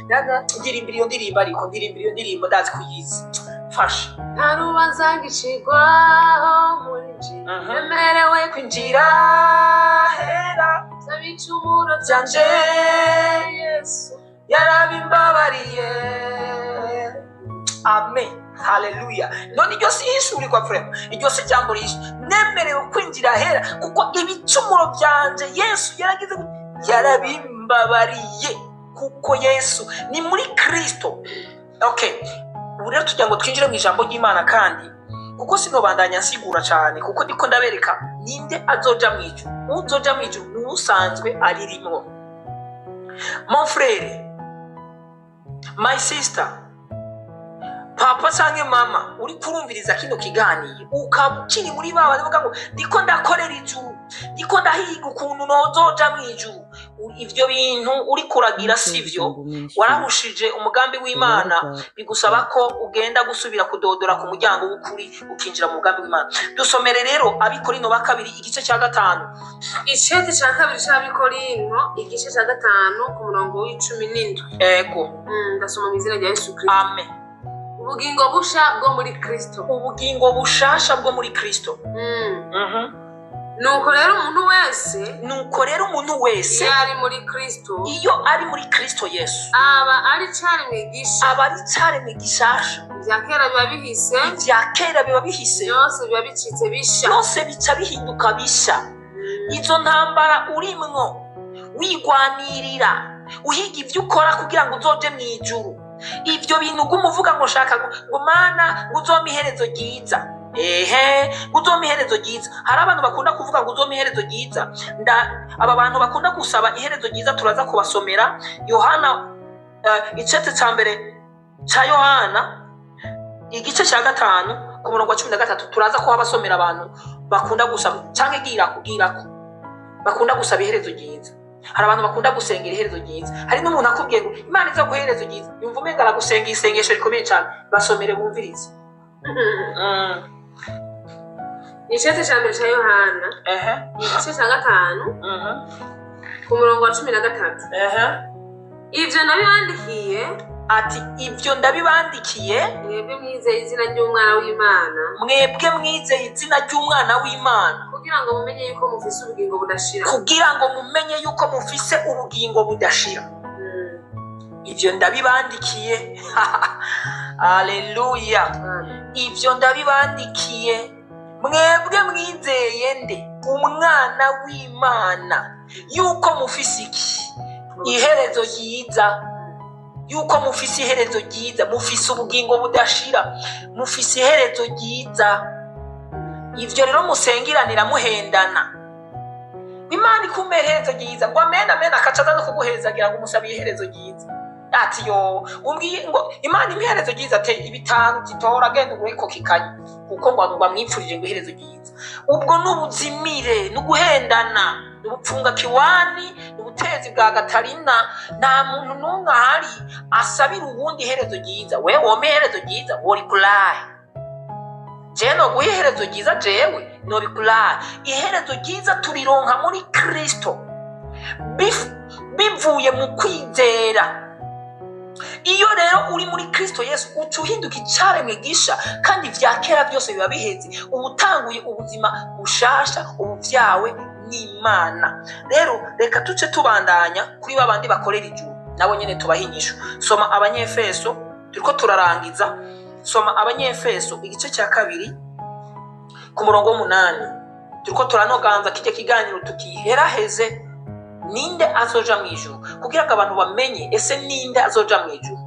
Na na, ndirimbira iyo ndirimbo, ariko ndirimbira iyo ndirimbo, ndazi kuyizi, fasha. Nta rubanza ngicirwaho muri nje, nemerewe kwinjira hera by'ibicumuro byanje Yesu yarabimbabariye. Amen, haleluya. None iryo si ishurirwa vraiment, iryo si ijambo risha. Nemerewe kwinjira hera kuko ibicumuro byanje Yesu yaragize yarabimbabariye, kuko Yesu ni muri Kristo. Okay, ubu rero tugira ngo twinjire mu ijambo ry'Imana, kandi kuko sinobandanya nsigura cyane, kuko ndiko ndabereka ninde azoja mu ijuru. Uzoja mu ijuru ni usanzwe aririmwo. Mon frère, my sister, papa canke mama uri kurumviriza kino kiganiro, ukaba ukiri muri ba bavuga ngo ndiko ndakorera ijuru, ndiko ndahiga ukuntu nozoja mu ijuru, Ivyo bintu uri kuragira Umuco sivyo, w'Ijambo Ministries. warahushije umugambi The Word w'Imana. of God is Bigusaba light. ko ugenda gusubira kudodora ku muryango w'ukuri, ukinjira mu mugambi w'Imana. Dusomere rero Abikorino ba kabiri, igice cya 5. Icete ca kabiri c'Abikorino, igice ca 5, ku murongo wa 17. Ego. Ndasoma mu izina rya Yesu Kristo. Amen. Ubugingo busha bwo muri Kristo. Ubugingo bushasha bwo muri Kristo. Nuko rero umuntu wese, Nuko rero umuntu wese, iyo ari muri Kristo, iyo ari muri Kristo Yesu, aba ari caremwe gisha. Aba ari caremwe gishasha. Ibya kera biba bihise. Ibya kera biba bihise. Byose biba bicitse bisha. Byose bica bihinduka bisha. Izo ntambara urimwo wigwanirira, uhiga ibyo ukora kugira ngo uzoje mu ijuru, ibyo bintu uguma uvuga ngo shaka ngo Mana ngo uzompe iherezo ryiza, ehe, ngo uzompe iherezo ryiza. Hari abantu bakunda kuvuga ngo uzompe iherezo ryiza. Nda aba bantu bakunda gusaba iherezo ryiza, turaza kubasomera Yohana, icete ca mbere ca Yohana, igice cya 5, ku murongo wa 13. Turaza kuhabasomera abantu bakunda gusaba, canke girako girako, bakunda gusaba iherezo ryiza. Hari abantu bakunda gusengera iherezo ryiza. Hari n'umuntu akubwiye ngo Imana iza guha iherezo ryiza, yumva umenga aragusenga isengesho rikomeye cyane. Basomere bumvirize. Icete ca mbere ca Yohana, igice ca 5, ku murongo wa 13. Ivyo nabibandikiye, Ati ibyo ndabibandikiye, mwebwe mwizeye izina ry'Umwana w'Imana, mwebwe mwizeye izina ry'Umwana w'Imana, kugira ngo mumenye yuko mufise ubugingo budashira. Kugira ngo mumenye yuko mufise ubugingo budashira. Ibyo ndabibandikiye, aleluya. Amen. Ibyo ndabibandikiye mwebwe mwizeye nde? Umwana w'Imana. Yuko mufise iki? Iherezo ryiza. Yuko mufise iherezo ryiza, mufise ubugingo budashira, mufise iherezo ryiza. Ivyo rero musengiranira muhendana, Imana ikumpa iherezo ryiza, ngo amena amena, akaca aza no kuguhezagira ngo umusabe iherezo ryiza. Ati yo umbwiye ngo Imana impa iherezo ryiza, ate ibitanu titora, genda ugure kikanya, kuko ngo amwipfurije ngo iherezo ryiza. Ubwo n'ubuzimire, n'uguhendana, n'ubupfunga kiwani, n'ubutezi bwa gatarina. Nta muntu n'umwe ahari asabira uwundi iherezo ryiza. We wompa iherezo ryiza, worikurahe? Jewe noguha iherezo ryiza? Jewe nobikurahe? Iherezo ryiza turironka muri Kristo bivuye mu kwizera. Iyo rero uri muri Kristo Yesu, uca uhinduka icaremwe gisha, kandi ivya kera byose biba biheze. Uba utanguye ubuzima bushasha, ubu vyawe n'Imana. Rero reka tuce tubandanya kuri ba bandi bakorera ijuru, nabo nyene tubaha inyishu. Soma Abanyefeso, turiko turarangiza. Soma Abanyefeso igice cya 2, ku murongo wa 8. Turiko turanoganza kijya kiganiro tukiheraheze, ninde azoja mu ijuru, kugira ngo abantu bamenye ese ninde azoja mu ijuru.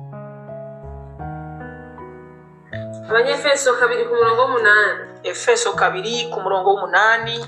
Abanyefeso 2, ku murongo wa 8. Efeso 2, ku murongo wa 8.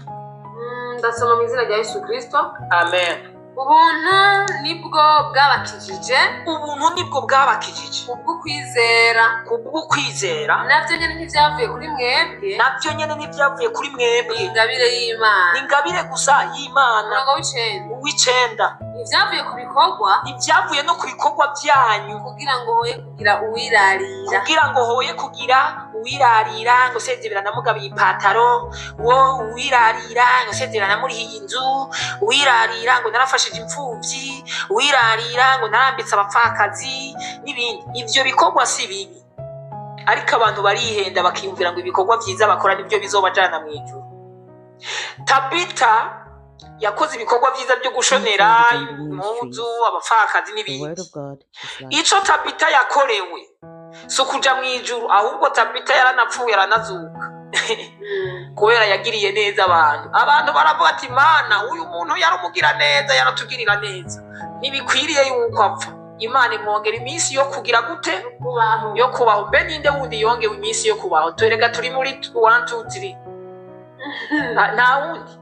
Ndasoma mu izina rya Yesu Kristo. Amen. Ubuntu nibwo bwabakijije, Ubuntu nibwo bwabakijije, kubw'ukwizera. Kubw'ukwizera. Navyo nyene ntivyavuye kuri mwebwe, Nabyo nyene ntibyavuye kuri mwebwe, ni ingabire y'Imana. Ni ingabire gusa y'Imana. Umurongo wa 9. Wa 9. Ntivyavuye ku bikorwa, Ntibyavuye no ku bikorwa byanyu, kugira ngo hoye kugira uwirarira. Kugira ngo hoye kugira uwirarira ngo sezibera namugabiye ipataro, wo uwirarira ngo sezibera namurihiye inzu, uwirarira ngo narafashije imfuvyi, uwirarira ngo narambitse abapfakazi n'ibindi. Ivyo bikorwa si bibi, ariko abantu barihenda bakiyumvira ngo ibikorwa vyiza bakora nibyo bizobajana mu ijuru. Tabita yakoze ibikorwa vyiza byo gushonera impuzu abapfakazi The n'ibindi. Word of God is light. Ico Tabita yakorewe si ukuja mu ijuru, ahubwo Tabita yaranapfuye aranazuka, kubera yagiriye neza abantu. Abantu baravuga ati Mana, uyu muntu yarumugira neza, yaratugirira neza, ntibikwiriye yuko apfa. Imana imwongera iminsi yo kugira gute? Kubaho. Yo kubaho. Mbe ninde wundi yongewe iminsi yo kubaho? Twereka turi muri 1 2 3. Nta wundi.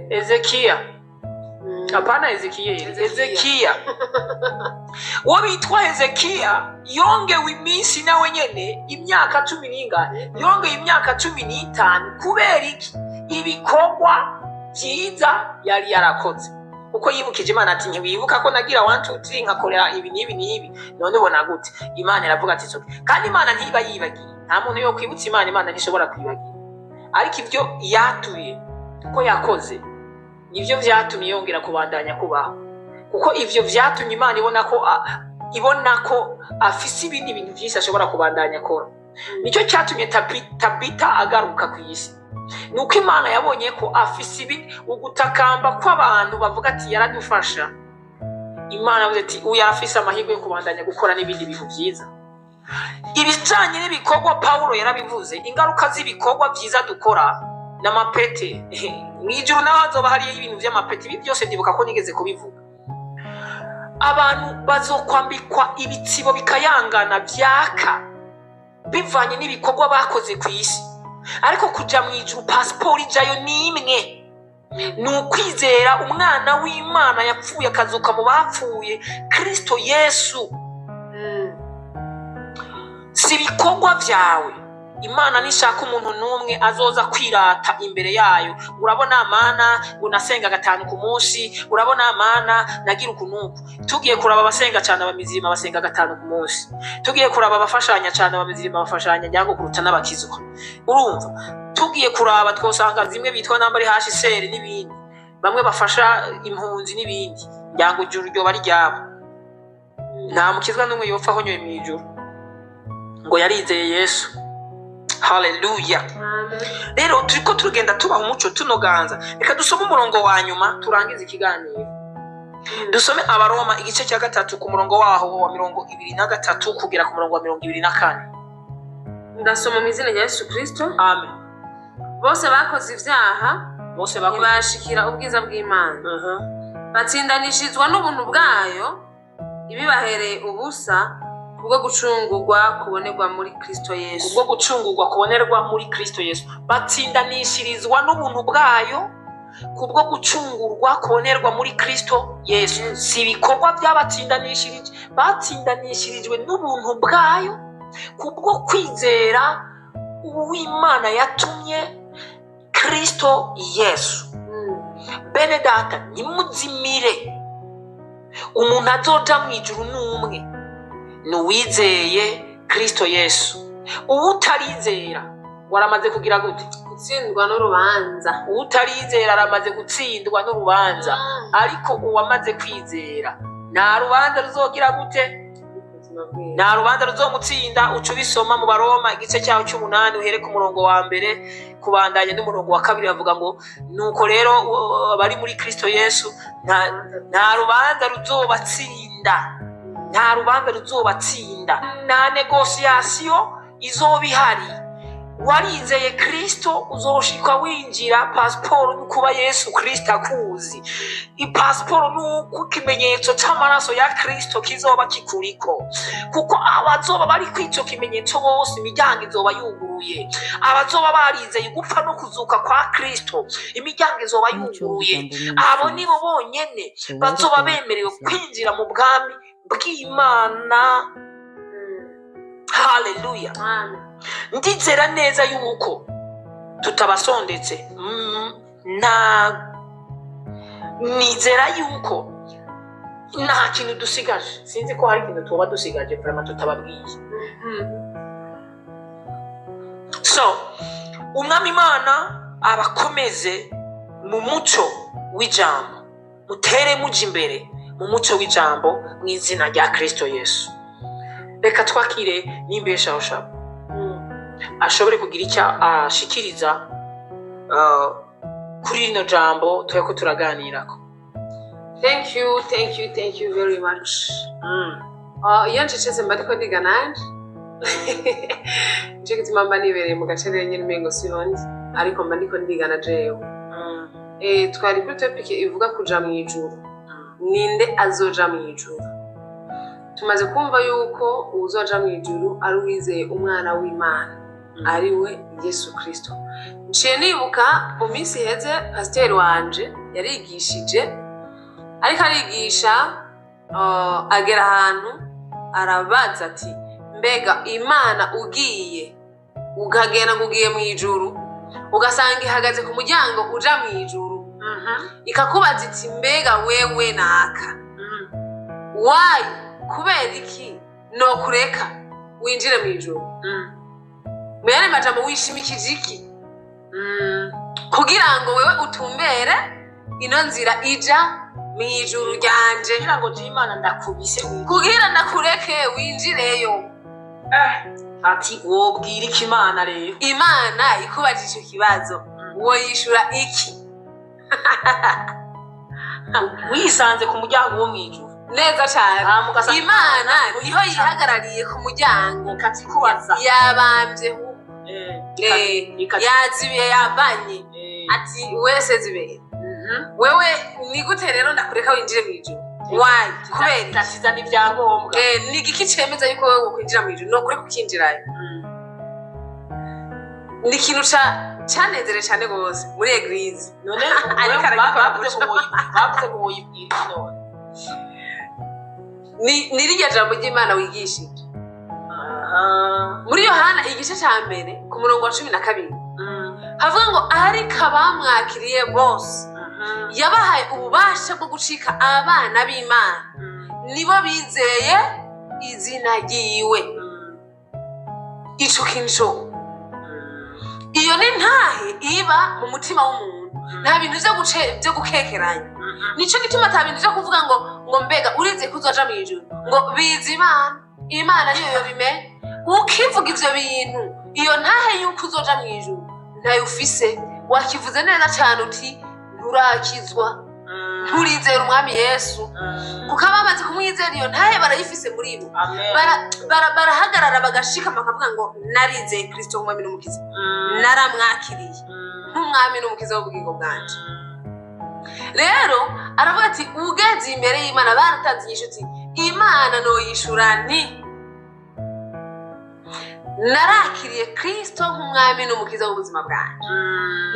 Ezekiya. Hapana, Ezekiyeli. Ezekiya. Ezekiya, uwo bitwa Hezekiya yongewe iminsi nawe nyene imyaka cumi n'ingahe? Yongeye imyaka 15. Kubera iki? Ibikorwa byiza yari yarakoze. Kuko yibukije Imana ati: "Ntiwibuka ko nagira 1 2 3, nkakorera ibi n'ibi n'ibi? None ubona gute?" Imana iravuga ati: "Soke." Kandi Imana ntiba yibagiye. Nta muntu yo kwibutsa Imana. Imana ntishobora kwibagira. Ariko ibyo yatuye ko yakoze nibyo vyatumye yongera kubandanya kubaho, kuko ivyo vyatumye Imana ibona ko afise ibindi bintu vyinshi ashobora kubandanya akora. Nicyo cyatumye Tabita agaruka ku isi, ni uko Imana yabonye ko afise ibi ugutakamba kw'abantu bavuga ati: "Yaradufasha." Imana yavuze ati: "Uyu arafise amahirwe yo kubandanya gukora n'ibindi bintu byiza." Ibijanye n'ibikorwa, Pawulo yarabivuze, ingaruka z'ibikorwa byiza dukora n'amapete. Mu ijuru naho hazoba hariyo ibintu vy'amapete. Ibi byose ndibuka ko nigeze kubivuga. Abantu bazokwambikwa ibitsibo bikayangana vyaka bivanye n'ibikorwa bakoze ku isi. Ariko kuja mu ijuru, pasiporo ijayo ni imwe, ni ukwizera Umwana w'Imana yapfuye akazuka mu bapfuye, Kristo Yesu. Si ibikorwa byawe. Imana nishaka umuntu n'umwe azoza kwirata imbere yayo: "Urabona Mana, ngo nasenga gatanu ku munsi. Urabona Mana, nagira uku n'uku." Tugiye kuraba abasenga cyane, abamizirima basenga gatanu ku munsi. Tugiye kuraba abafashanya cyane, abamizirima bafashanya njyango kuruta n'abakizwa. Urumva, tugiye kuraba twosanga zimwe bitwa nambari HCR n'ibindi, bamwe bafasha impunzi n'ibindi, njyango ijuru ryoba ryabo. Nta mukizwa n'umwe yopfa ahonyoye mu ijuru ngo yarizeye Yesu. Haleluya! Amen. Rero turiko turagenda tubaha umuco, tunoganza. Reka dusome umurongo wa nyuma turangize ikiganiro. Dusome Abaroma igice cya 3, ku murongo waho wa 23 kugera ku murongo wa 24. Ndasoma mu izina rya Yesu Kristo. Amen. Bose bakoze ibyaha, Bose bakoze ntibashikira ubwiza bw'Imana, batsindanishirizwa n'ubuntu bwayo ibibahereye ubusa kubwo gucungurwa kubonerwa muri Kristo Yesu. Kubwo gucungurwa kubonerwa muri Kristo Yesu. Batsindanishirizwa n'ubuntu bwayo kubwo gucungurwa kubonerwa muri Kristo Yesu. Si ibikorwa byabatsindanishirije. Batsindanishirijwe n'ubuntu bwayo kubwo kwizera uw'Imana yatumye, Kristo Yesu. Bene data, ntimuzimire. Umuntu azoja mu ijuru n'umwe, ni uwizeye Kristo Yesu. Uwutarizera waramaze kugira gute? Gutsindwa n'urubanza. Uwutarizera aramaze gutsindwa n'urubanza. Ariko uwamaze kwizera, nta rubanza ruzogira gute? Ubuzima bwiwe. Nta rubanza ruzomutsinda. Uca ubisoma mu Baroma igice cyaho cy'umunani, uhere ku murongo wa mbere kubandanya n'umurongo wa kabiri. Bavuga ngo: "Nuko rero abari muri Kristo Yesu nta rubanza ruzobatsinda." Nta rubanza ruzobatsinda, nta négociation izoba ihari. Warizeye Kristo, uzoshikwa winjira. Pasiporo ni ukuba Yesu Kristo akuzi. Ipasiporo ni uko ikimenyetso c'amaraso ya Kristo kizoba kikuriko, kuko abazoba bari kw'ico kimenyetso bose imiryango izoba yuguruye. Abazoba barizeye gupfa no kuzuka kwa Kristo, imiryango izoba Umuco yuguruye. w'Ijambo Abo Ministries. nibo bonyene The Word of bazoba God bemerewe is light. kwinjira mu bwami bw'Imana. Haleluya! Amen. Ndizera neza yuko tutabasondetse. Nta nizera yuko nta kintu dusigaje. Sinzi ko hari ikintu tuba dusigaje vraiment tutababwiye. So Umwami Imana abakomeze mu muco w'ijambo. Mutere muja imbere mu muco w'ijambo mu izina rya Kristo Yesu. Reka twakire n'imbeshaho shabo ashobore kugira icyo ashikiriza kuri rino jambo turiko turaganirako. Thank you, thank you, thank you very much. Iyo ncecetse mba ndiko ndiga nanje. Nico gituma mba nibereye mu gace rero nyene umengo siho ndi, ariko mba ndiko ndiga na jewe. Twari kuri topic ivuga kuja mu ijuru. Ninde azoja mu ijuru? Tumaze kumva yuko uwuzoja mu ijuru ari uwizeye Umwana w'Imana, ari we Yesu Kristo. Nciye nibuka mu minsi iheze pasiteri wanje yarigishije, ariko arigisha agera ahantu arabaza ati: "Mbega Imana, ugiye ukagenda ngo ugiye mu ijuru, ugasanga ihagaze ku muryango uja mu ijuru?" Ikakubaza iti mbega wewe naka wayi kubera iki nokureka winjire mu ijuru? Mu yandi majambo, wishimikije iki kugira ngo wewe utumbere ino nzira ija mu ijuru ryanje? Kugira ngo duhe Imana ndakubise winjire. Kugira ndakureke winjireyo. Ati wobwira iki Imana rero? Imana ikubajije ico kibazo, woyishura iki? Wisanze ku muryango wo mu ijuru. Neza cane. Hama ugasanga Imana niho yihagarariye ku muryango. Ikakikubaza. Yabambye. Yazibiye, yabanye. Ati wese zibeye wewe, ni gute rero ndakureka winjire mu ijuru? Wayi, kubera iki? Ikatizana ibyangombwa. Ni igiki cemeza yuko wewe wokwinjira mu ijuru, nokureka ukinjirayo? Ni ikintu canezere cane gose muri église. None Ariko aragikora. Bavuze ngo woyibwira iki none? Ni rirya jambo ry'Imana wigishije. Muri Yohana igice ca 1 ku murongo wa 12 havuga ngo ariko abamwakiriye bose yabahaye ububasha bwo gucika abana b'Imana, nibo bizeye izina ryiwe. Ico kintu, iyo ni ntahe iba mu mutima w'umuntu. Nta bintu vyo gukekeranya. Nico gituma ata bintu vyo kuvuga ngo mbega urize ko uzoja mu ijuru, ngo bizi Imana, Imana niyo yobimenya. Ukivuga ivyo bintu, iyo ntahe yuko uzoja mu ijuru ntayo ufise. Wakivuze neza cane uti nturakizwa, nturizera Umwami Yesu, kuko abamaze kumwizera iyo ntahe barayifise muri bo. Amen. Barahagarara bagashikama, bakavuga ngo narizeye Kristo nk'Umwami n'Umukiza, naramwakiriye nk'Umwami n'Umukiza w'ubugingo bwanje. Rero aravuga ati ugeze imbere y'Imana, baratanze inyishu, ati Imana noyishura nti narakiriye Kristo nk'Umwami n'Umukiza w'ubuzima bwanjye,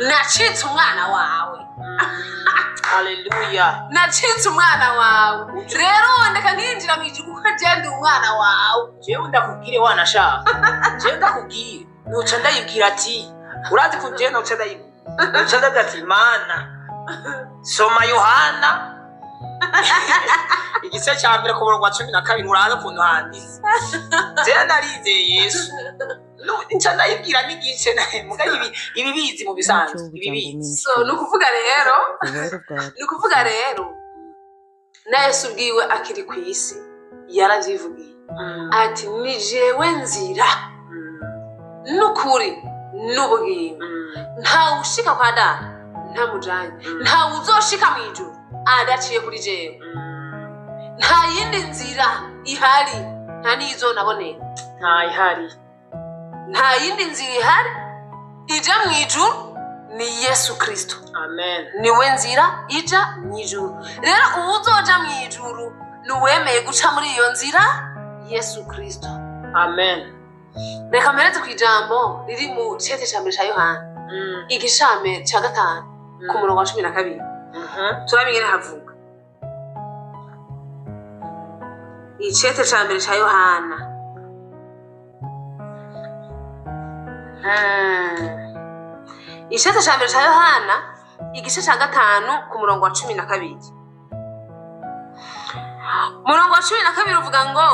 nacitse umwana wawe. Haleluya. Nacitse umwana wawe, rero wondeka nkinjira mu ijuru kuko jewe ndi umwana wawe. Jewe ndakubwire, wanashaka jewe ndakubwire, nuca ndayibwira ati urazi ko jewe nuca ndayibwira, nuca ndabwira ati Mana, soma Yohana igice cya 1 ku murongo wa 12, uraza ukuntu handitse, jewe narizeye Yesu. Nca ndayibwira n'igice muga ibi bizi mu bisanzwe Umuco ibi w'Ijambo bizi. So ni ukuvuga rero, The Word of God ni ukuvuga rero na Yesu ubwiwe akiri ku isi yaravyivugiye ati ni jewe nzira n'ukuri n'ubugingo, ntawe ushika kwa Data ntamujanye, ntawe uzoshika mu ijuru adaciye kuri jewe. Nta yindi nzira ihari, nta n'iyizonaboneka. Ntayihari. Nta yindi nzira ihari ija mu ijuru, ni Yesu Kristo. Amen. Niwe nzira ija mu ijuru. Rero uwuzoja mu ijuru ni uwemeye guca muri iyo nzira, Yesu Kristo. Amen. Reka mpereze ku ijambo riri mu cete ca 1 ca Yohana, igishame ca 5 ku murongo wa 12. Turabe ingene havuga. Icete ca 1 ca Yohana. Icete ca 1 ca Yohana igice ca 5 ku murongo wa 12. Umurongo wa 12 uvuga ngo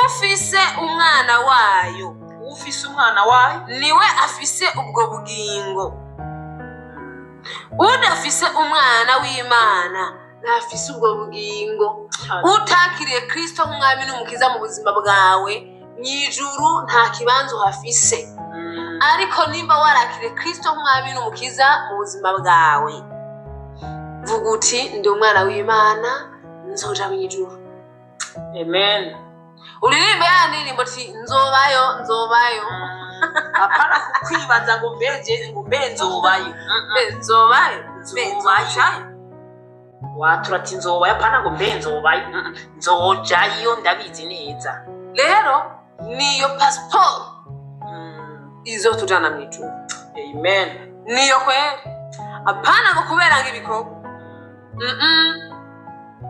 ufise umwana wayo, ufise umwana wayo, niwe afise ubwo bugingo. Udafise umwana w'Imana ntafise ubwo bugingo. Utakiriye Kristo nk'Umwami n'Umukiza mu buzima bwawe, mw'ijuru nta kibanza uhafise. Ariko nimba warakiriye Kristo nk'Umwami n'Umukiza mu buzima bwawe, vuga uti ndi umwana w'Imana, nzoja mw'ijuru. Amen. Uririmbe ya ndirimbo ati nzobayo, nzobayo. Apana kwibaza ngo mbeje, ngo mbe nzobayo. Mbe nzobayo, mbe Nzobayo. nzojayo. Watura ati nzobayo, apana ngo mbe nzobayo. Nzojayo ndabizi neza. Rero niyo pasiporo izotujana mw'ijuru. Amen. Niyo kweri, apana ngo kubera ngo ibikorwa.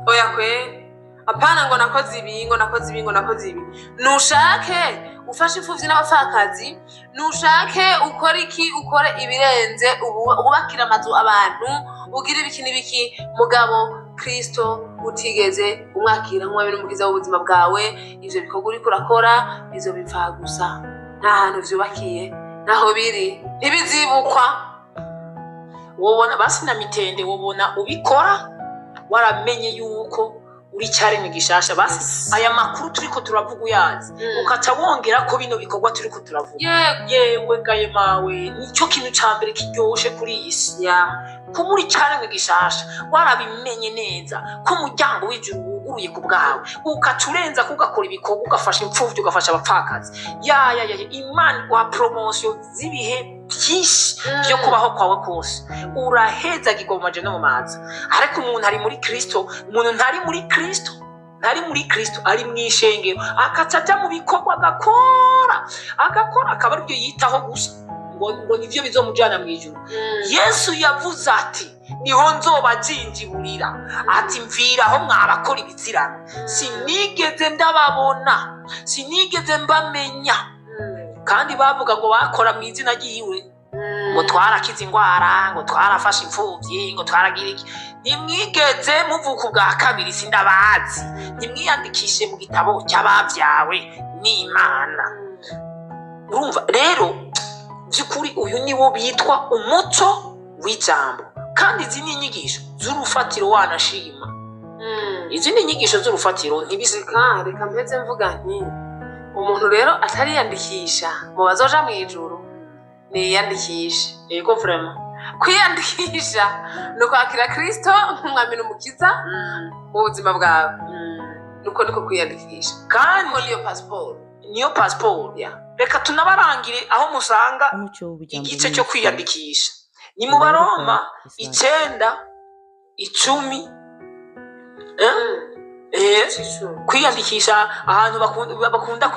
Oya kweri, apana ngo nakoze ibi, ngo nakoze ibi, ngo nakoze ibi. Nushake ufashe imfuvyi n'abapfakazi, nushake ukore iki, ukore ibirenze, wubakire amazu abantu, ugire ibiki n'ibiki, mugabo Kristo utigeze umwakira nk'umwami n'umukiza w'ubuzima bwawe, ivyo bikorwa uriko urakora ivyo bipfa gusa, nta hantu vyubakiye, ntaho biri, ntibizibukwa. Wobona basi na mitende, wobona ubikora waramenye yuko uri cyaremwe gishasha, basi aya makuru turiko turavuga uyazi, ukaca wongera ko bino bikorwa turiko turavuga. Yewe gaye mawe, nicyo kintu ca mbere kiryoshe kuri iyi si, kuba uri cyaremwe gishasha, warabimenye neza ko umuryango w'ijuru wuguruye ku bwawe, ukaca urenza ko ugakora ibikorwa, ugafasha imfuvyi, ugafasha abapfakazi. Ya ya ya ya, Imana wa promotion z'ibihe byinshi byo kubaho kwawe kose, urahezagirwa mu maje no mu mazi. Ariko umuntu ari muri Kristo, umuntu ntari muri Kristo, ntari muri Kristo, ari mu ishengero, akaca aja mu bikorwa, agakora agakora, akaba aribyo yitaho gusa, ngo nivyo bizomujana mu ijuru. Yesu yavuze ati: "Niho nzobajinjiburira," ati: "Mviraho mwabakora ibizirano, sinigeze ndababona, sinigeze mbamenya." Kandi bavuga ngo bakora mu izina ryiwe, ngo twarakize ingwara, ngo twarafashe imfuvyi, ngo twaragira iki. Ntimwigeze muvuka ubwa kabiri, sindabazi, ntimwiyandikishe mu gitabo cy'abavyawe n'Imana. Urumva rero by'ukuri uyu ni wo bitwa umuco w'ijambo, kandi izi ni inyigisho z'urufatiro, wanashima. Izi ni inyigisho z'urufatiro, ntibisi. Reka mpeze mvuga nti umuntu rero atariyandikisha mu bazoja mu ijuru niyandikishe. Yego, vraiment. Kwiyandikisha ni ukwakira Kristo nk'umwami n'umukiza mu buzima bwawe, nuko niko kwiyandikisha. Kandi kuko niyo pasiporo. Niyo pasiporo. Ya. Reka tunabarangire aho musanga Umuco w'Ijambo igice cyo Ministries. kwiyandikisha ni The mu Word of Baroma God is light. 9:10, eh? C'icumi. Kwiyandikisha ahantu bakunda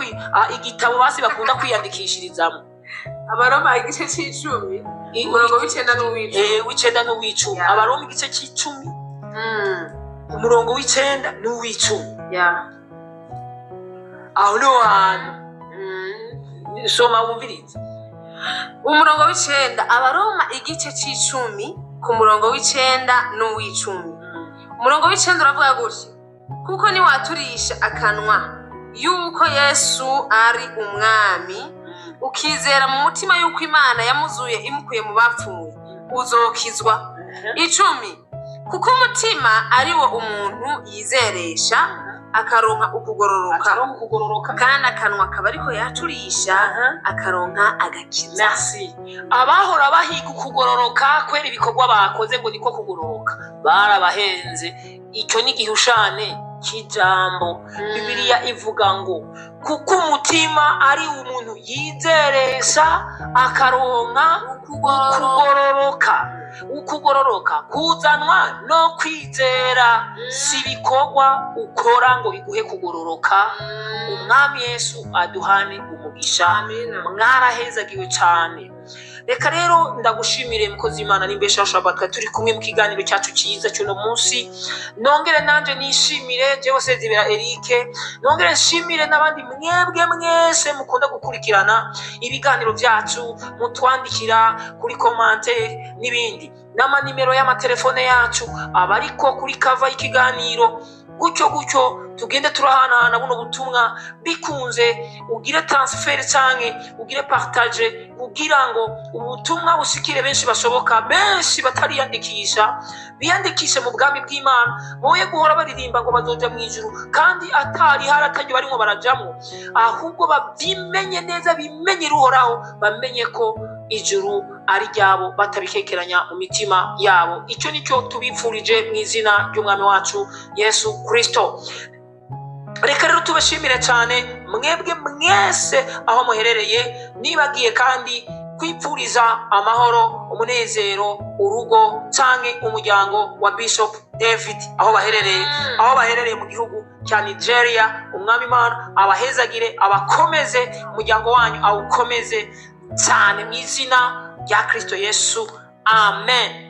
igitabo basi bakunda kwiyandikishirizamo. Abaroma igice c'icumi, umurongo w'icenda n'uw'icumi. W'icenda n'uw'icumi. Abaroma igice c'icumi, umurongo w'icenda n'uw'icumi. Aho niho hantu. Soma wumvirize. Umurongo w'icenda, Abaroma igice c'icumi ku murongo w'icenda n'uw'icumi. Umurongo w'icenda uravuga gutya: "Kuko niwaturisha akanwa yuko Yesu ari umwami, ukizera mu mutima yuko Imana yamuzuye imukuye mu bapfuye, uzokizwa." 10: "Kuko umutima ari wo umuntu yizeresha akaronka ukugororoka, akaronka ukugororoka, kandi akanwa akaba ariko yaturisha akaronka agakiza." Merci. Abahora bahiga ukugororoka kubera ibikorwa bakoze ngo niko kugororoka, barabahenze. Icyo ni igihushane cy'ijambo. Bibiliya ivuga ngo kuko umutima ari umuntu yizeresha akaronka ukugororoka. Ukugororoka kuzanwa no kwizera, si ibikorwa ukora ngo biguhe kugororoka. Umwami Yesu aduhane umugisha. Amina. Mwarahezagiwe cyane. Reka rero ndagushimire, mukozi w'Imana n'imbesha Shabaka, turi kumwe mu kiganiro cyacu cyiza cy'uno munsi. Nongere nanje nishimire jewe Sezibera Eric, nongere nshimire n'abandi mwebwe mwese mukunda gukurikirana ibiganiro byacu, mutwandikira kuri commentaire n'ibindi, n'amanimero y'amatelefone yacu aba ariko kuri cover y'ikiganiro. Gutyo gutyo tugende turahanahana buno butumwa. Bikunze ugire transfert canke ugire partage kugira ngo ubutumwa bushikire benshi bashoboka, benshi batariyandikisha biyandikishe mu bwami bw'Imana, boye guhora baririmba ngo bazoja mu ijuru kandi atari hari ataryo barimwo barajamwo, ahubwo babyimenye neza, bimenye Uhoraho, bamenye ko ijuru ari ryabo batabikekeranya mu mitima yabo. Icyo nicyo tubipfurije mu izina ry'umwami wacu Yesu Kristo. Reka rero tubashimire cyane mwebwe mwese aho muherereye. Nibagiye kandi kwipfuriza amahoro, umunezero urugo canke umuryango wa Bishop David aho baherereye mu gihugu cya Nigeria. Umwami Imana abahezagire, abakomeze, umuryango wanyu awukomeze cyane mu izina rya Kristo Yesu, amen.